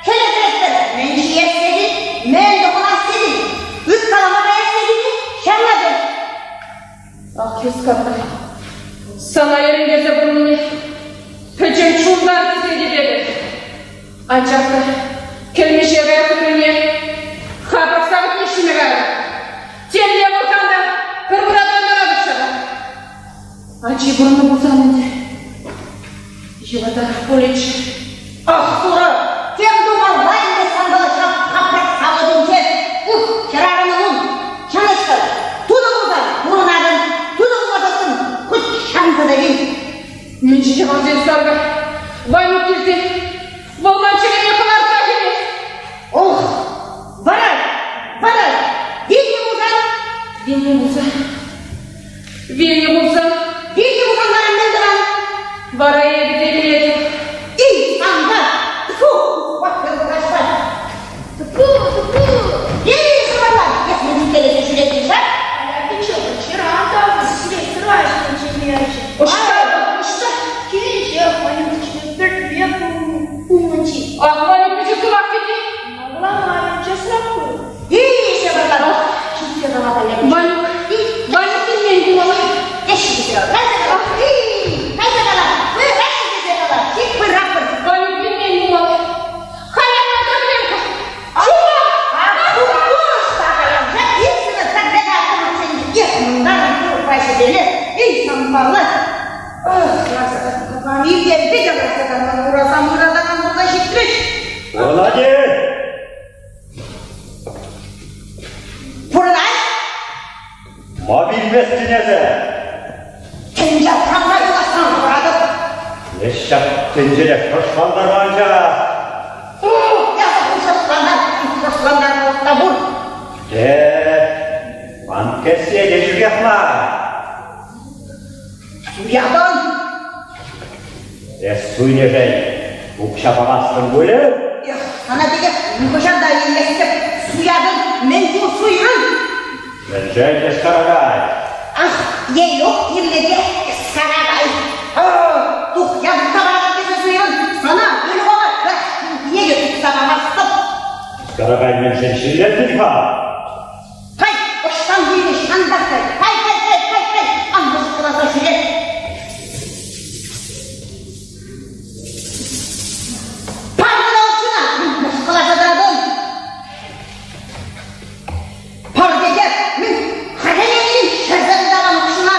хӗле кӗретпӗр, мӗн ҫиес тетӗн? Ах, Хискаркай, сана йӗрӗнтерсе пурӑннине пӗтӗм чунтан тӳсетӗп эпӗ. Анчах та кӗлмӗҫе каяс вырӑнне хапӑк савӑтне ҫиме кайрӑм. Темле пулсан та пӗр пыратантаратӑп ҫавах. Ачи пурӑннӑ пулсан ӗнтӗ йывӑртарах пулӗччӗ. Ах, Турӑ, тем тумалла ӗнтӗ санпала ҫав хапрак савӑтӗнче. Ух, хӗрарӑмӑн ун, чӑнӑҫсӑр. Тутӑ пулсан пурӑнатӑн, тутӑ пулмасассӑн хуть ҫанса та вил. Мӗншӗн ҫавансен саркӑ Ванюк килсе вӑл ман чӗрене кӑларса кӗрет. Ох, вара, вара, вилнӗ пулсан? Вилнӗ пулсан, вилнӗ пулсан. Вилнӗ пулсан вара мӗн тӑван? Вара эпӗ те вилетӗп. Эй, санпа! Тьфу, каҫпа. Тьфу, тьфу! Эй, шӑварла, эс мӗн ӳкелесе ҫӳретӗн ҫак? Вчера там сестра Ӑҫта ӑҫта? Килӗнче Ванюк пӗрре пулнӑччӗ. Ах, Ванюк пӗчӗк сӑмах пирки. Мала часрах пул. Эй, шӑварла, ҫитсе каласа Ванюк, Ванюк килмен пулмалла. Ванюк килмен пулмалла. Халь та пӗлем-ха. Молодец! Пурӑнать? Ма вилместӗн эсӗ? Тӗнче хамра юласран хӑратӑп. Эс ҫак тӗнчере шӑршлантарманча. Ясӑ шӑршлантармалӑх та пур. Э, ман кӗсье те ҫӳрех мар. Суятӑн. Эс суйнӑшӑн укҫа памастӑн пулӗ? Эх, сана текех нихӑҫан та илместӗп. Суятӑн, мӗн чул суйрӑн? Мӗншӗн эс каракай? Ах, Елюк кирлӗ те эс каракай. Тухья тупса тесе суйрӑн. Сана Елюкова ҫулхине те тупса памастӑп. Каракай мӗншӗн ҫиллентӗн-ха? Кай, ӑҫтан килнӗ ҫантах кай. Кай, кай, кай, кай, кай. Ан мӑшкӑласа ҫӳре. Пар укҫуна, мӑшкӑласа тӑратӑн. Пар тете, мӗн хӗрхенетӗн ҫӗрсе тытакан укҫуна.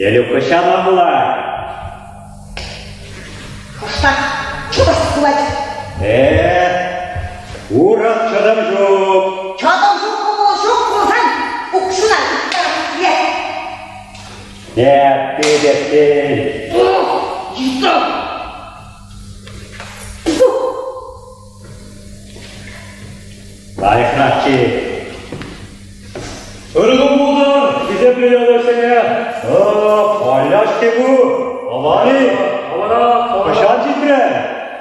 Елюк хӑҫан пулать? Кӑштах чӑтас пулать. Э, урӑх чӑтӑм ҫук. Чӑтӑм ҫук пулсан ҫук пулсан укҫуна ыттарах Эппи теттин. Ох, йытӑ! Лайӑхрахчи. Ырӑ кун пултӑр, хисеплӗ юлташсене. О, палляш-ҫке ку. Аван-и? Аванах, Хӑҫан ҫитрӗ?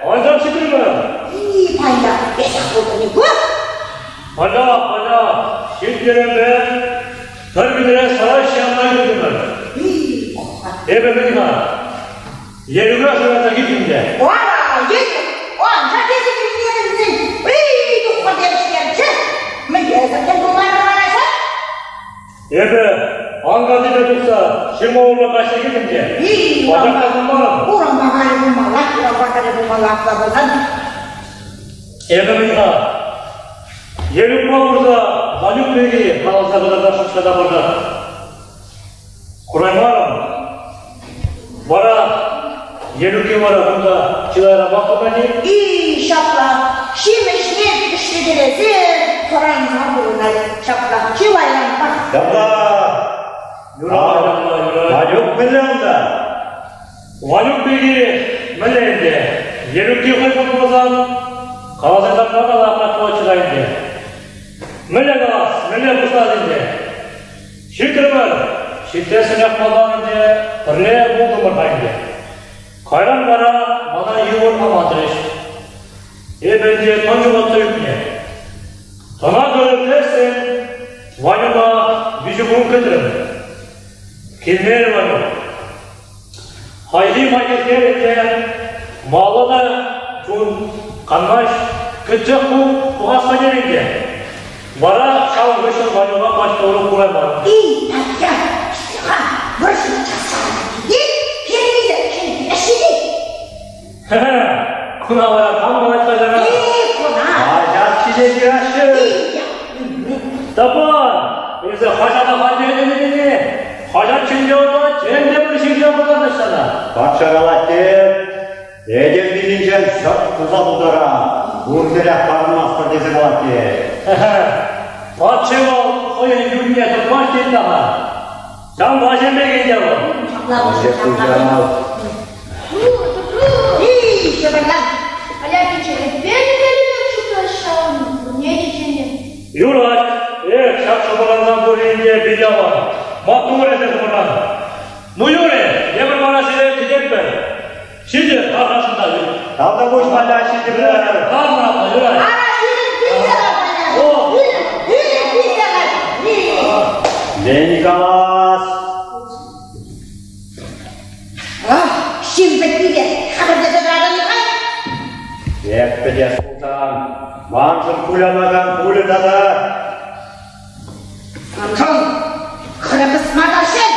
Анчах ҫитрӗмӗр. И, палля, эсех пултӑн-и ку? Палля, палля, ҫитрӗмӗр. Пӗр кунре сарай ҫанна кӗтӗмӗр. Эпӗ мӗн-ха? Елюка шыраса килтӗм те. Ара, Елюк, анчах эсӗ килмерӗн-мӗн? Эй, тухма терӗҫтерчӗ. Мӗнле тӗл пулмарӑр вара ҫак? Эпӗ анкартипе тухса ҫырма урлӑ каҫса килтӗм те. Пачах та пулмарӑм. Урампа кайрӗ пулмалла, урампа кайрӗ пулмалла, апла пулсан. Эпӗ мӗн-ха? Елюкпа курса Ванюк пирки каласа кӑтартасшӑн тапӑрта. Кураймарӑм. Вара Елюкки вара кунта чылайранпах пулать-и? И, ҫапла, ҫимӗҫне ӗҫлекелесе тӑранса пурӑнать. Ҫапла, чылайранпах. Ҫапла. Юрать, юрать. Ванюк мӗнле унта? Ванюк пирки мӗнле ӗнтӗ? Елюкки хӑй пулсан каласа кӑтартма та лартма чылай ӗнтӗ. Мӗнле калас, мӗнле пуҫлас ӗнтӗ? Ҫитрӗмӗр! Ҫитсессӗнех малтан ӗнтӗ пӗрле пултӑмӑр-ха ӗнтӗ. Кайран вара мана йывӑр амантрӗҫ. Эпӗ ӗнтӗ тӑн ҫухатса ӳкнӗ. Тӑна кӗртсессӗн Ванюка виҫӗ кун кӗтрӗм. Килмерӗ Ванюк. Хайхи майӗпе ӗнтӗ маллӑ та чун канмасть, кӗтсех ку тухас хатӗр ӗнтӗ. Вара ҫавӑн хыҫҫӑн Ванюка пач та урӑх кураймарӑм. Эй, Татя, ха, вӑрҫӑ Куна вара кам калать кайсана? Хаҫат ҫине ҫыраҫҫӗ. Тапан, эсӗ хаҫата хатӗрленӗ Хаҫат ҫинче унта тем те пӗр ҫырса пултарнӑ сана. Патша калать те, этем вилнинчен сӑрт туса пултара, пурпӗрех парӑнмастпӑр тесе калать те. Патши вӑл хӑйӗн юнне тӑкмасть тет-ха. Ҫав ваҫем пек ӗнтӗ вӑл. Юрать, эх, ҫак шӑпӑрлансан пурин те пит аван. Маттур эсӗ шӑпӑрлан. Ну, юрӗ, эпӗр вара сире кӗтетпӗр. Ҫитӗ, тархасшӑн та. Тавтапуҫ Валя, ҫитӗпӗр. Тархасшӑн, юрать. Николас! Ҫын пӗтнипе хатӗрлесе тӑратӑн-и-ха? Эп пӗтес пулсан, маншӑн кулянакан пулӗ тата. Антон, хӗрӗ пӑсма та шел.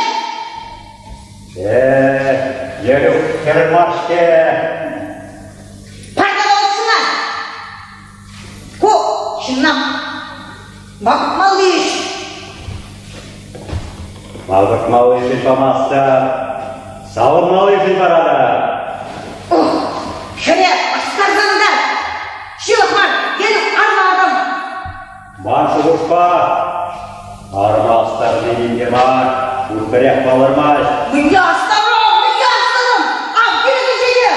Э, Елюк хӗрӗ мар-ҫке. Пардон, Ку ҫынна малтмалли ӗҫ. Малтмаллишӗн памастӑп, савӑнмаллишӗн паратӑп. Ух, хӗре астарсан та ҫылӑх мар, Елюк арматӑм. Ман шухӑшпа, арӑма астарни ним те мар, пурпӗрех палӑрмасть. Мӗнле астарам, мӗнле астарам? Ав килӗшӗнче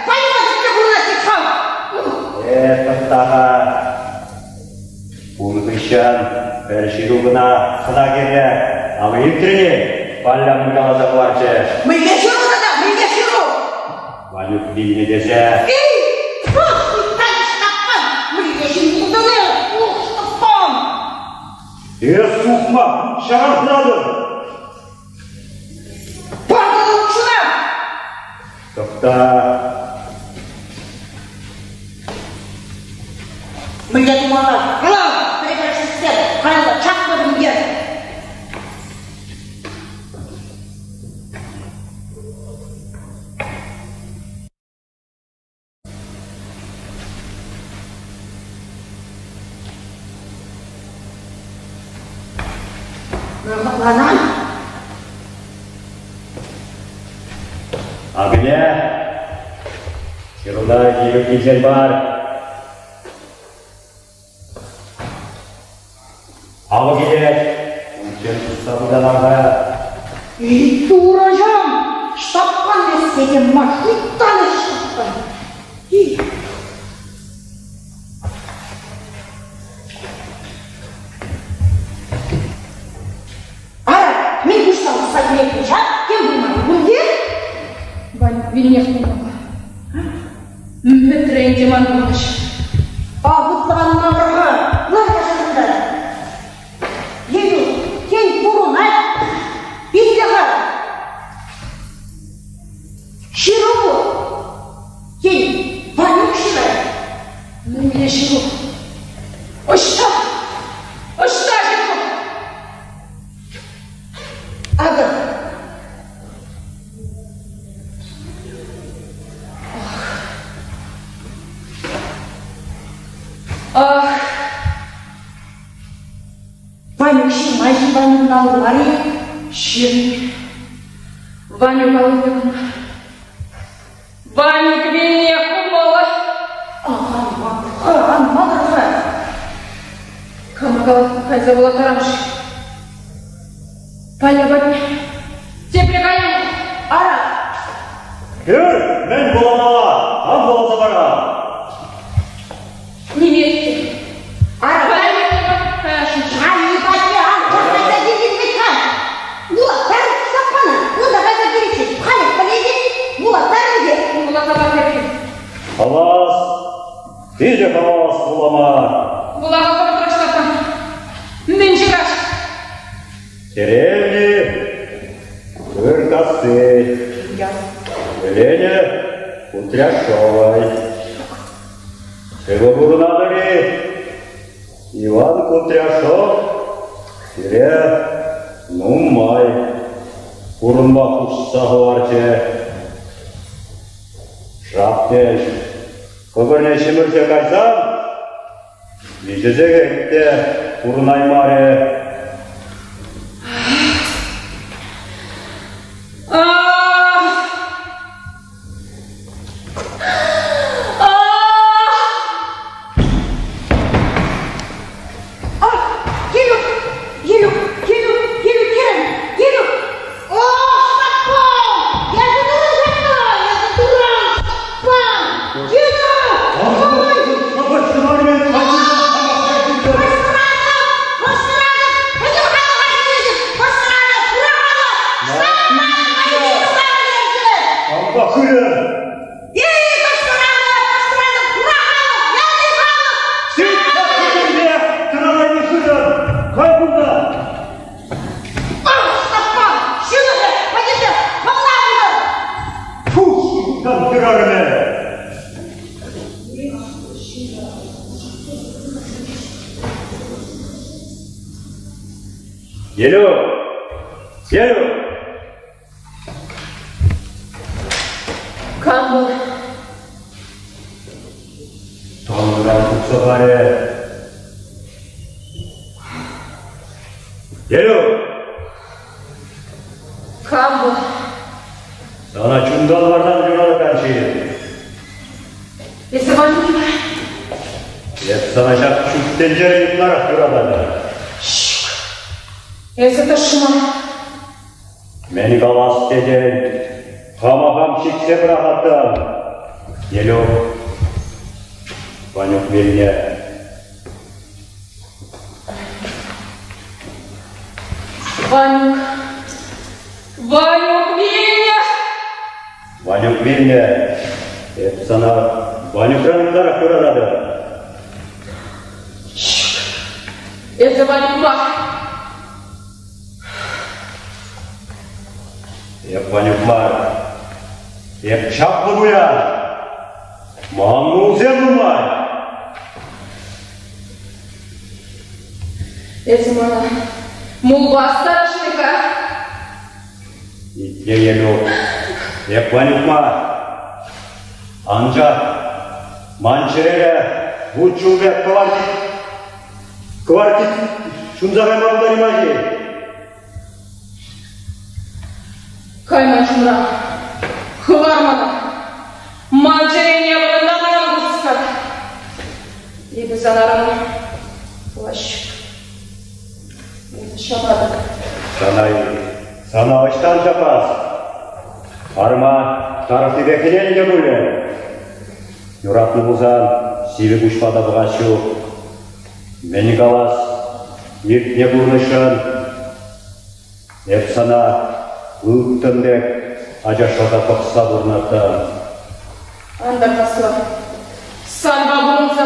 вайпа ҫитсе пурӑнать вӗт-ха. Э, тӑхта-ха. Ун хыҫҫӑн пӗр ҫыру кӑна хӑна кирлӗ. Авӑ илтрӗн-и? Палля мӗн каласа хӑварчӗ. Мӗнле ҫыру тата, мӗнле ҫыру? Ванюк вилнӗ тесе. Эй, Ҫтаппан, мӗнле ҫын пултӑн Ух, Ҫтаппан! Эс тухма, ҫаран хӑратӑн! Патӑн чуна! Тӑхта. Мӗнле тумалла? Кала! Пӗрре-пӗрре каялла чакнӑ тумтир. Мӑрланан. Агне, ҫыруна килӳ килсен бар. Авӑ килет. Унччен тытса пытанар-ха. Турӑҫӑм! Ҫтаппан эссе те мар, шуйттан эс Ҫтаппан. Ара, мӗн пуҫтан усса килет ҫак? Тем пулман кунти? Ванюк вилнех пулмалла. Пӗтрӗ ӗнтӗ ман пурнӑҫ. Ахутланма пӑрха, лар ҫакӑнта. Елюк, тен, пурӑнать? Итле-ха. Ҫыру пур. Тен, Ванюк ҫырать? Мӗнле ҫыру? Ӑҫта? Ӑҫта ҫыру? Акӑ. Ах. Ванюк ҫырма-ши Ванюк мар-и? Ҫырни. Ванюк аллине кӑна. Ванюк вилнех пулмалла. Ан макӑр-ха. Кама кайса вулаттарам-ши? Паля патне тепре каям. Ара. Кӗр, мӗн вуламалла, ан вуласа пара. Немецкий. Ара. Паля каяшӑн. Ай, патне ан кайса килтӗн вӗт-ха. Вулаттар саппана. Унта кайса киличчен. Халех пӗлетӗн. Вулаттар ӗнтӗ. Вуласа пар Хавас, питӗ хавас вулама. Вулама хӑвӑртрах Ҫтаппан. Мӗн ҫыраш? Деревни Хыркасси. Елене Кудряшовой. Сывӑ пурӑнатӑр-и? Иван Кудряшов сире нумай пурӑнма хушса хӑварчӗ. Шаптӗҫ, кӑкӑрне ҫӗмӗрсе кайсан, виҫӗ сехет те пурӑнаймарӗ. Ах, Елюк, Елюк, Елюк, Елюк, хӗрӗм, Елюк! О, Ҫтаппан! Эсӗ турӑн ҫакна! Эсӗ туран, Ҫтаппан! Елюк! Кӑшкӑратӑп! Кӑшкӑратӑп! Пӗтӗм халӑха илтетӗп! Кӑшкӑратӑп! Хура халӑх! Ҫтаппан! Кампа хырӑ? Эй, кӑшкӑратӑп! Кӑшкӑратӑп! Хура халӑх! Ялти халӑх! Сир хырӑмне тӑранайми хырӑ! Кай кунта! Ах, Ҫтаппан! Ҫылӑхӗ! Пӗтӗмпех! Хӑвна пултӑр! Фу, ҫуттан хӗрарӑмӗ! Елюк! Елюк! Кам вӑл? Тӑнран тухса парӗ. Елюк! Кам вӑл? Сана чунтан вартан юратакан ҫын. Эсӗ Ванюк Эп сана ҫак ҫут тӗнчерен ытларах юрататӑп. Ҫук. Эсӗ тӑшман. Мӗн калас тетӗн, хама хам чиксе пӑрахаттӑм. Елюк, Ванюк вилнӗ. Ванюк, Ванюк вилнӗ! Ванюк вилнӗ. Эп сана Ванюкран ытларах юрататӑп. Ҫук, эсӗ Ванюк мар. Эп Ванюк мар. Эп чаплӑ пуян. Ман мулсем нумай. Эсӗ мана мулпа астарасшӑн-ха? Итле, Елюк. Эп Ванюк мар. Анчах ман чӗрере вут чул пек кӑвар Кӑвар ҫунса кайма пултараймасть-и? Кайман ҫумра. Хӑвар мана. Ман чӗрене вырӑнтан ан хускат. Эпӗ сан арӑму пулас ҫук. Эсӗ ҫапатӑн. Сана-и? Сана ӑҫтан ҫапас? Арӑма тарӑхнипе хӗненӗ те пулӗ. Юратнӑ пулсан сивӗ куҫпа та пӑхас ҫук. Мӗн калас, иртнӗ пурнӑҫран эп сана ылтӑн пек ачашласа пӑхса пурӑнаттӑм. Ан тархасла. Санпа пурӑнса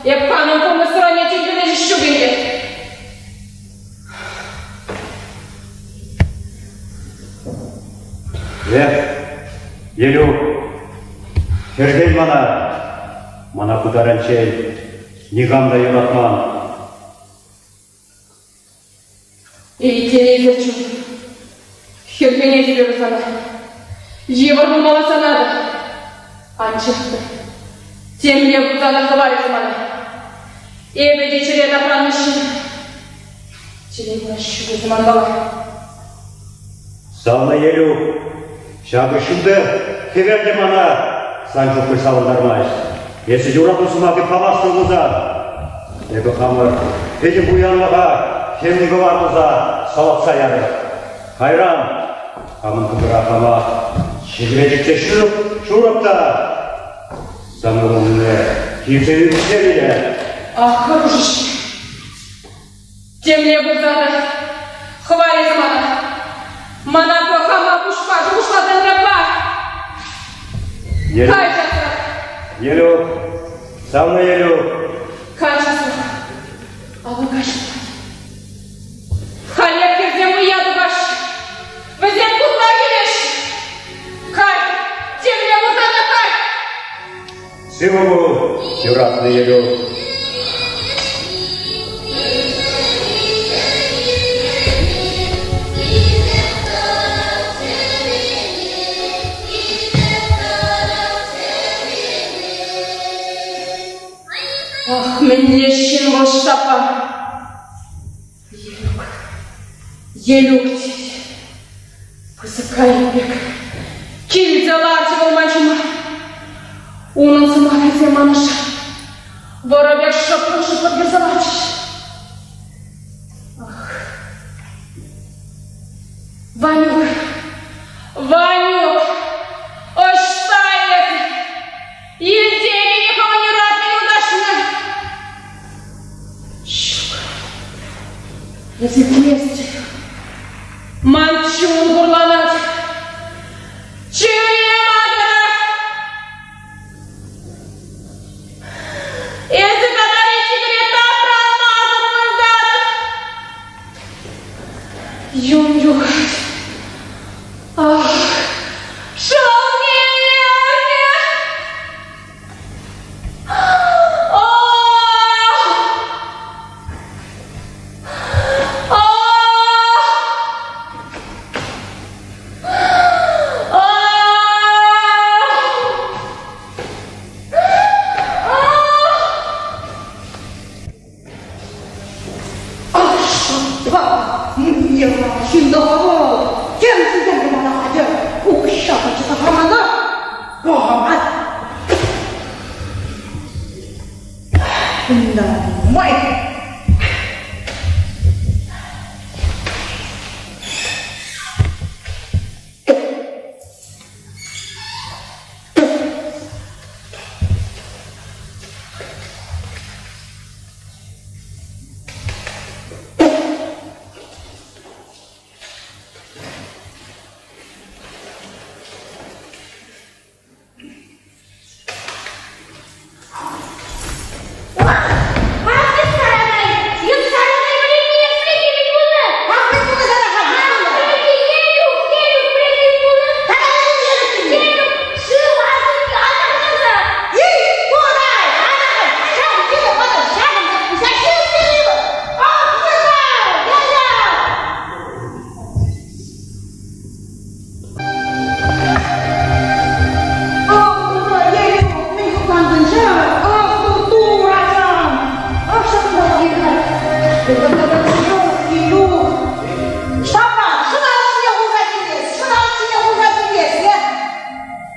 эп хамӑн пурнӑҫра не тиркелес ҫук ӗнтӗ. Эх, Елюк, хӗрхен мана. Мана ку таранччен никам та юратман. Эй, телейлӗ чун, хӗрхенетӗп эпӗ сана. Йывӑр пулмалла сана та. Анчах та темле пулсан та хӑварӗ мана. Эпӗ те чӗре тапраннӑ ҫын. Чӗре кура ҫук эсӗ манпала. Савнӑ Елюк, ҫакӑ ҫутӑ хӗвел те мана сан чухлӗ савӑнтармасть. Эсӗ юрату сӑмахӗ памастӑн пулсан, эпӗ хамӑр пӗтӗм пуянлӑха хӗвнӗ кӑвар туса салатса ярӑп. Кайран хамӑн кӑкӑра хама ҫӗле чиксе шурӑп та сан умне килсе ӳксе вилӗ. Ах, хӑрушӑ Темле пулсан та хӑвар эсӗ мана. Мана пӑхама пуҫпа шухӑшласан япа. Кай часрах. Елюк, савнӑ Елюк. Кай часрах. Авӑ каҫ пулать. Халех кӗрсем уя тухаҫҫӗ. Вӗсем кунта килеҫҫӗ. Кай, темле пулсан та кай. Сывӑ пул, юратнӑ Елюк. Ах, мӗнле ҫын вӑл Ҫтаппан! Елюк, Елюк тет. Пысӑк кайӑк пек. Килсе ларчӗ вӑл ман ҫума. Унӑн сӑмахӗсем манӑша вӑрӑ пек шӑппӑн-шӑппӑн кӗрсе ларчӗҫ. Ах. Ванюк, Ванюк, ӑҫта эсӗ? Илсе хӑвӑн юратнӑ юлташна. Ҫук. Эсӗ килместӗн. Ман чун хурланать. Чӗре макӑрать. Эсӗ катари чикӗре тапранмасӑр выртатӑн. Юн юхать. Ах, шӑлне ернӗ!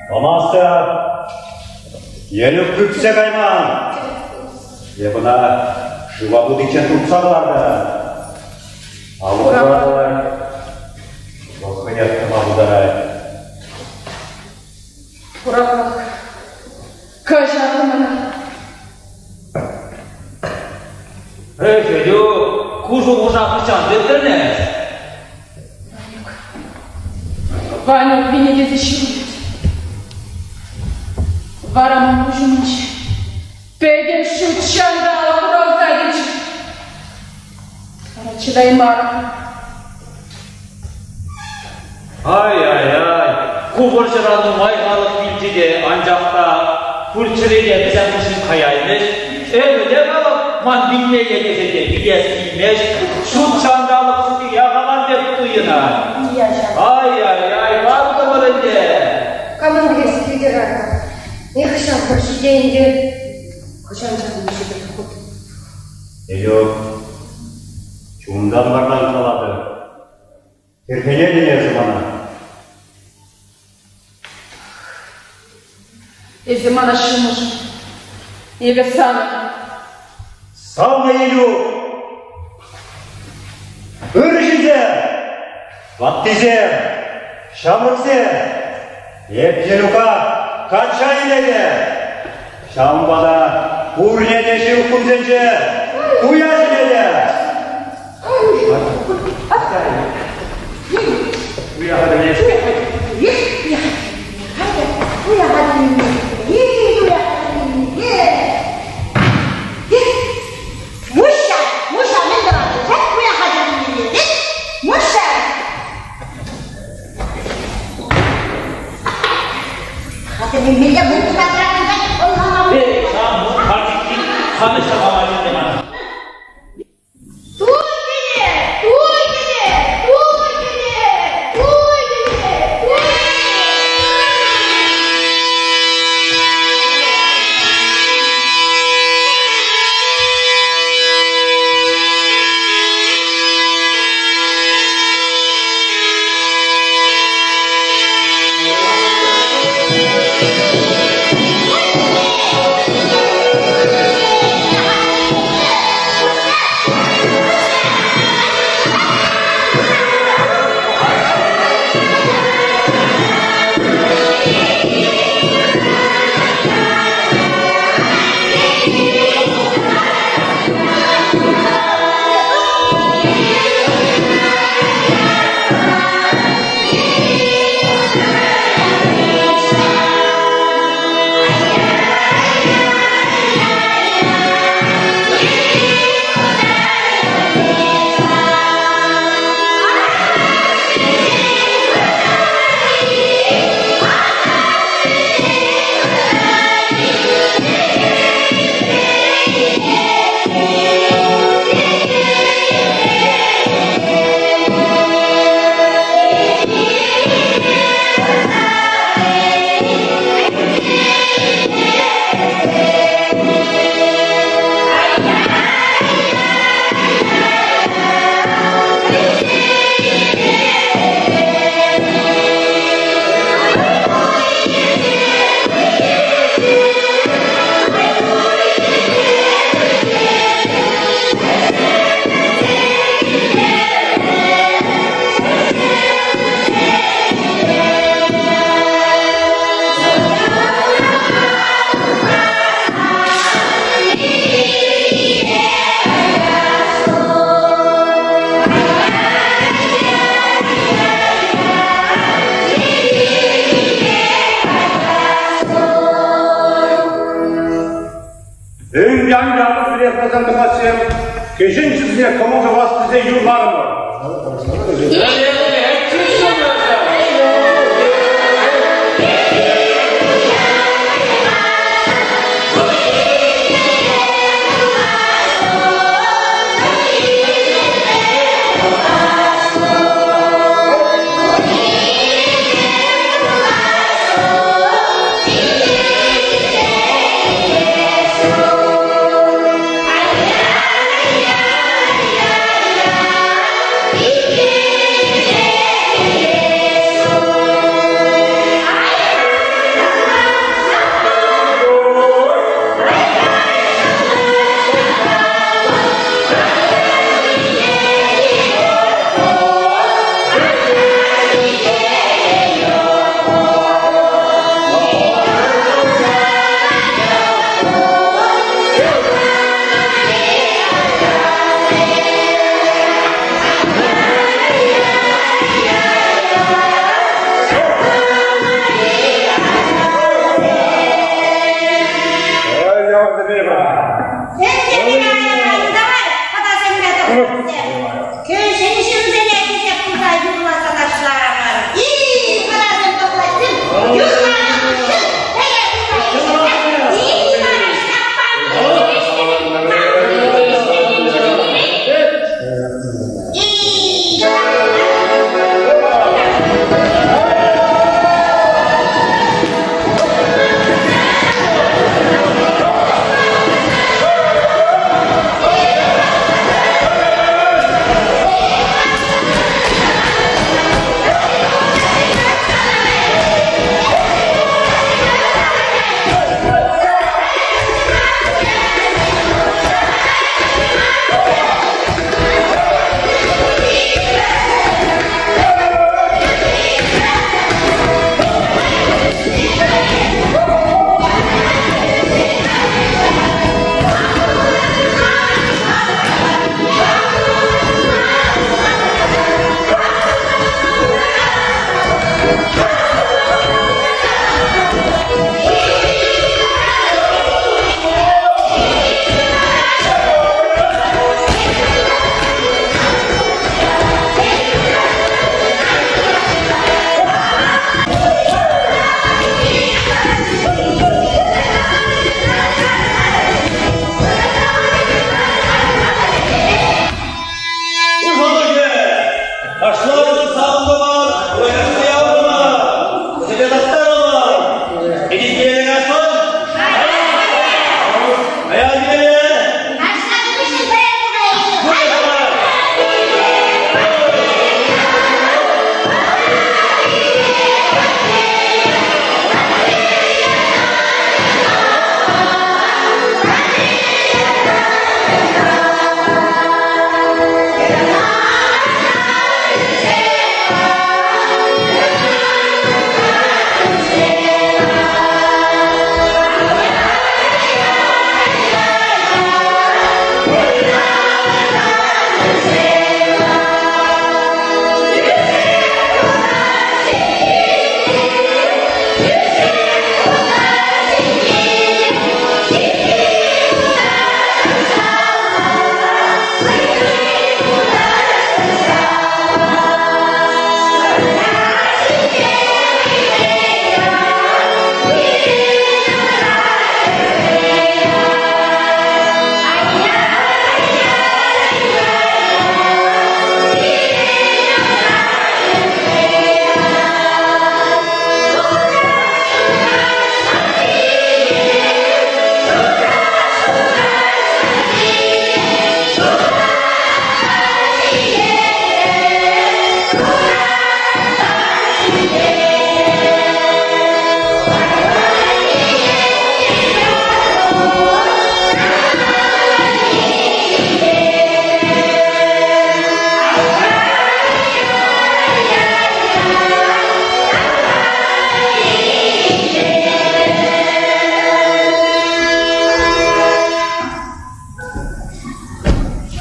Памастӑп. Елюк кӳпсе кайман. Эп ӑна шыва путиччен туртса кӑлартӑм. Алӑ Вӑл хӑех тӑма пултарать. Хурахах, каҫар мана. Эй, Федюк, ку шухӑша хӑҫан тыттӑн эс? Ванюк, Ванюк винекесе ҫырать. Вара ман куҫ умӗнче пӗтӗм ҫут ҫанталӑк хуралса килчӗ. Вара чӑтаймарӑм. Ай-ай-ай, ку вӑрҫӑра нумай халӑх вилчӗ те, анчах та пур чӗрене вӗсем хыҫҫӑн каяймӗҫ. Эпӗ те калӑп, ман вилмелле тесе те вилес килмест. Ҫут ҫанталӑк ҫути яхаман пек туйӑнать. Ай-ай-ай, ваттӑмӑр ӗнтӗ. Камӑн вилес килтӗр-ха? Нихӑҫан пӗр ҫите ӗнтӗ. Хӑҫан чарӑннӑ-ши пӗр хут? Елюк, чунтан вартан калатӑп. Хӗрхенетӗн эсӗ мана. Эсӗ мана ҫумӑшӑн. Эпӗ санӑн. Савнӑ Илюк! Ырӑ ҫынсем! Ваттисем! Ҫамрӑксем! Эп Елюка качча илетӗп! Ҫавӑнпа та пурне те ҫывӑх кунсенче туя чӗнетӗп! Туй киле! Туй киле! Туй киле! Туй киле! Эпир ан япӑр сире хӑнасем тӑхлачсем, кӗҫӗн ҫынсене кӑмӑл тӑвас тесе юрларӑмӑр. Кӗҫӗн ҫынсене хисеп туса юрласа ташларӑмӑр. И-и-и, хӑнасем тӑхлачсем, юрланӑ хыҫҫӑн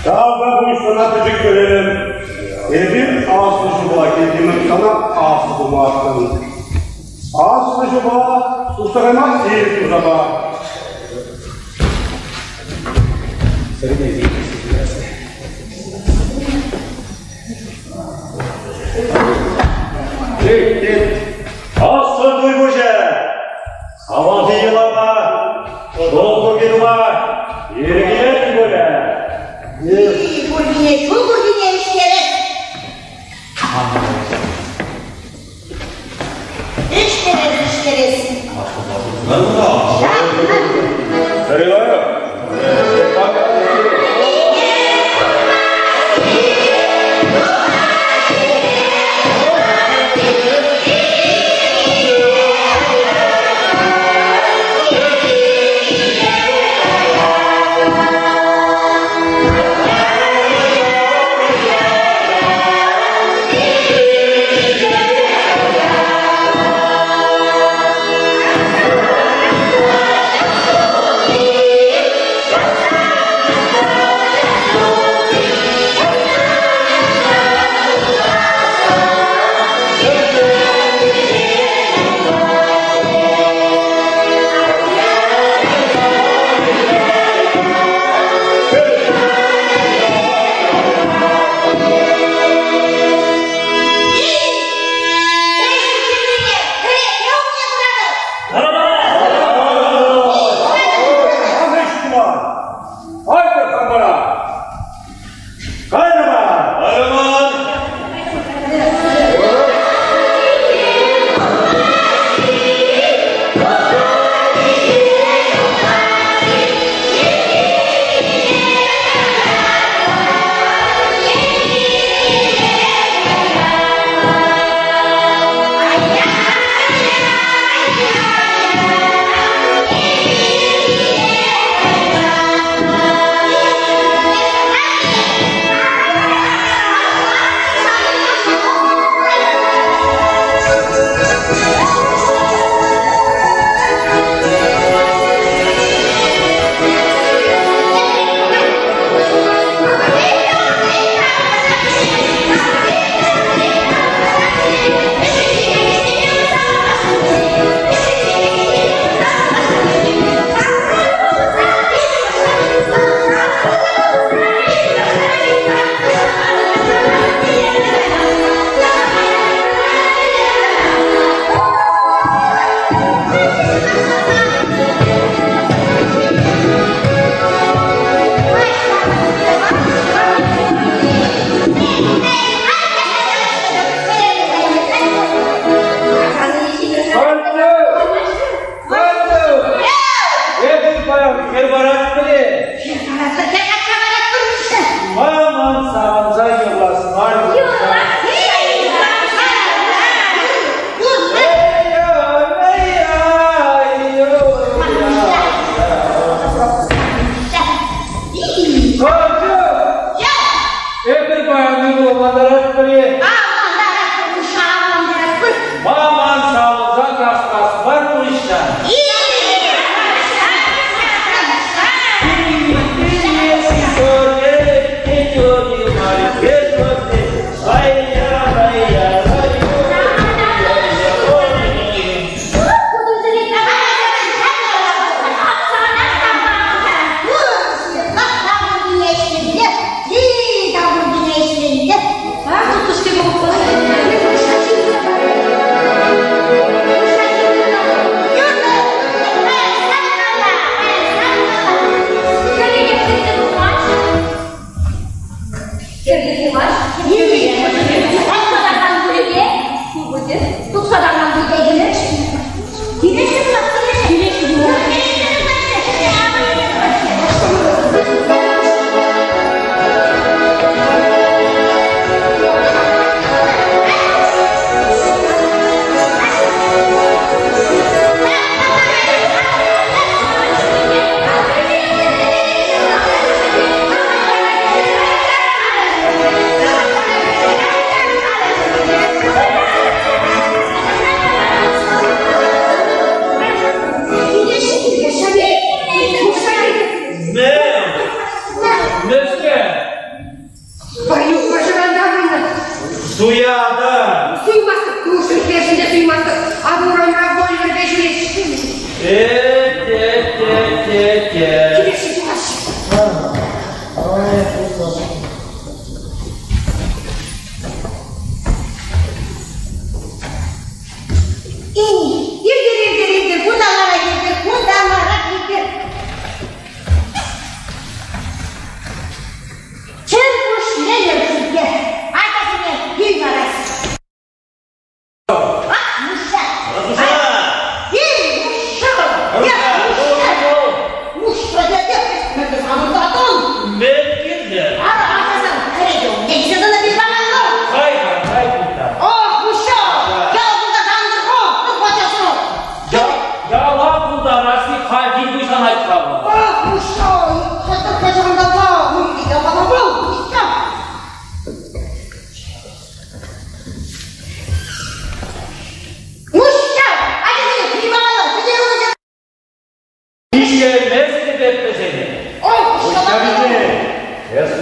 Тавра пуҫ сана пӗчӗк пӗлӗвӗм. Эпир аслӑ ҫула килтӗмӗр сана аслӑ тумашкӑн. Аслӑ ҫула сустараймасть ирӗк тусапа. Аслӑ туй пуҫӗ! Авалхи йӑлапа школ курки тума ирӗк илетӗн пулӗ? Куркине, ҫул куркине ӗҫтерес. Ӗҫтерес, ӗҫтерес. Сарилаев!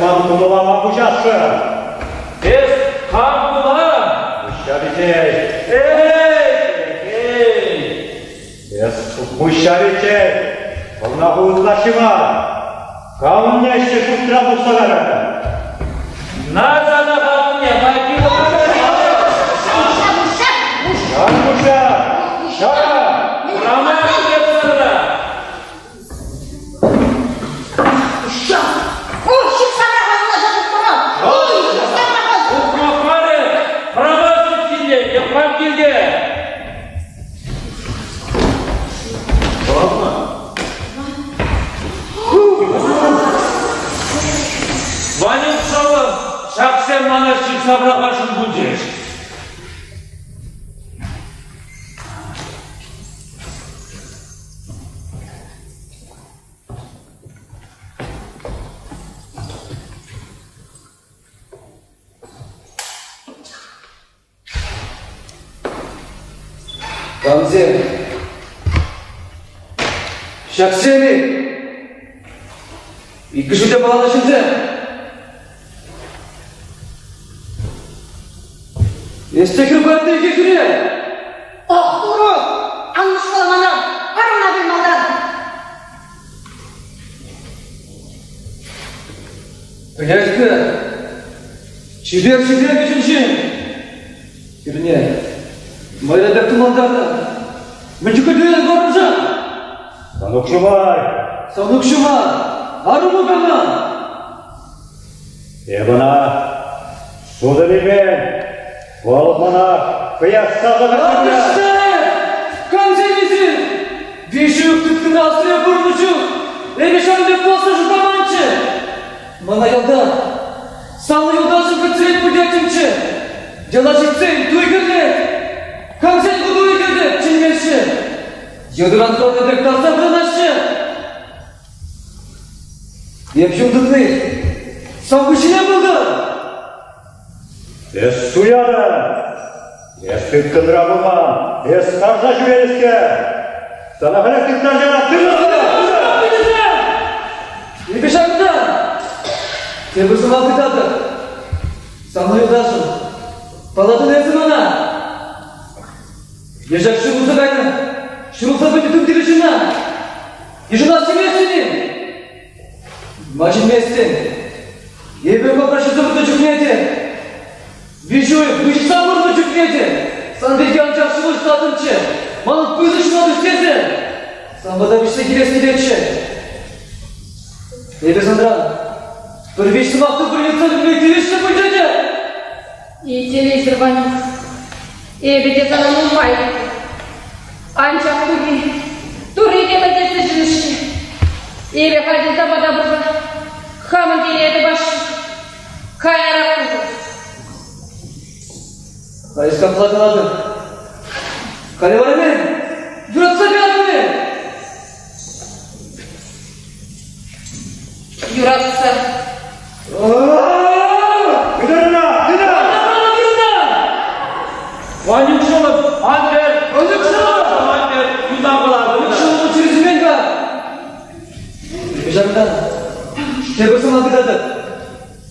ман кӑмӑла ма хуҫасшӑн? Эс кам пулан? Муҫҫа пичей. Эй, эй! Эс Муҫҫа пичей, хӑвна ху ытлашши мар. Камне ӗҫсе шутран тухса кайрӑн? На сана камне, Муҫҫа, Муҫҫа, ша! Роман Александра! Ухмахмарӗ, права сутсине, Ефрам килте! Ванюк шӑллӑм, ҫаксем мана ҫырса пӑрахасшӑн пулчӗҫ. Камсем? Ҫаксем-и? Иккӗшӗ те палланӑ ҫынсем. Эс те хӗр икӗ хӗре! Ох, турӑ! Ан мӑшкӑла мана! Арӑмна пӗл малтан! Пӗлетпӗр. Чипер-чипер кӗҫӗн Хӗрне майра пек тумлантарнӑ. Мӗн чухлӗ тӳленӗ вӑрӑмшӑн? Санук ҫумай! Санук ҫума! Арӑму кама? Эп ӑна сутӑн илмен. Вӑл мана хӑясса тӑкӑнчӗ. Камсем эсир? Виҫӳк тыткӑна асра пурнӑ чух эпӗ ҫавӑн пек пуласса шутламанччӗ. Мана ялта савнӑ юлташӑм кӗтсерен пӗлтертӗмччӗ. Яла ҫитсен туй кӗрлет. Камсен ку туйӗ кӗтӗ чӗнмеҫҫӗ. Йытӑран тӑнӑ пек тарса пурӑнаҫҫӗ. Эп ҫул тытни сан пуҫне пултӑр. Эс суятӑн! Эс тыткӑнра пулман! Эс тарса ҫӳренӗскер! Сана халех тыттарса Эпӗ ҫакӑнта! Тепӗр сӑмах ыйтатӑп. Сана юлташӑм, паллатӑн эсӗ мана? Ешак ҫурӑлса кайнӑ, ҫурӑлса пӗтнӗ тумтирӗ ҫынна. Йышӑнас теместӗн-и? Ма чӗнместӗн? Эпӗ кӑкӑр ҫӑтса выртнӑ чухне те, виҫ уйӑх выҫса выртнӑ чухне те сан пирки анчах шухӑшлатӑнччӗ, манӑн пысӑк ҫунат ӳстерсе сан пата вӗҫсе килес килетчӗ. Эпӗ санран пӗр виҫ сӑмах та пӗр илме тивӗҫлӗ пуль тетӗп. Телейсӗр Ванюк, эпӗ те сана нумай кӗтнӗ. Анчах Турри, Турри те пӗлтерсе ҫын-ҫке. Эпӗ халь тытама та пулсан хамӑн телее тупас-ши? Каярах пулсан. Халь капла калатӑн. Халӗ вара мӗн? Юратса каятӑн-и? Юратса. Тытӑр-ха, тытӑр! Ванюк шӑлӑм, ан вер! Ванюк шӑлӑм! Ан вер, юна кӑлар! Ванюк шӑлӑм чирсемен-ха! Ҫакӑнтан тепӗр сӑмах тытатӑп.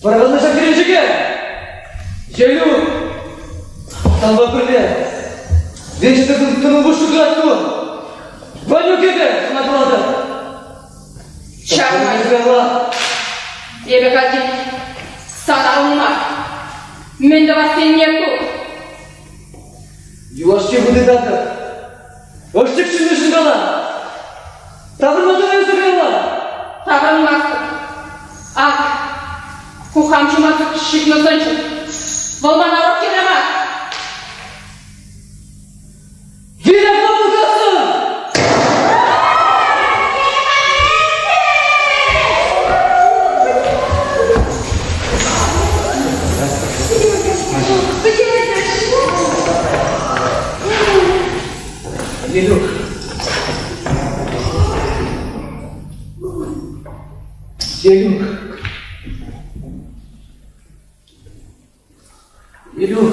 Пӑрахӑннӑ ҫак кӗренчӗке! Елюк! Санпа пӗрле венчетӗр тӑнӑ пуҫ шутлать ку! Ванюк эпӗ, сана калатӑп! Чарма. Эпӗ хальхи сан арӑму мар. Мӗн тӑвас тенине ту. Юлашки хут ыйтатӑп. Ӑшчик ҫыннишӗн кала. Таврӑнма тӑвайсӑр кала. Таврӑнмастӑп. Ак, ку хам ҫума ҫыхнӑ сӑнчӑк. Вӑл мана урӑх кирлӗ мар. Виле пулсассӑн! Елюк. Елюк. Елюк.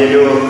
Елюк.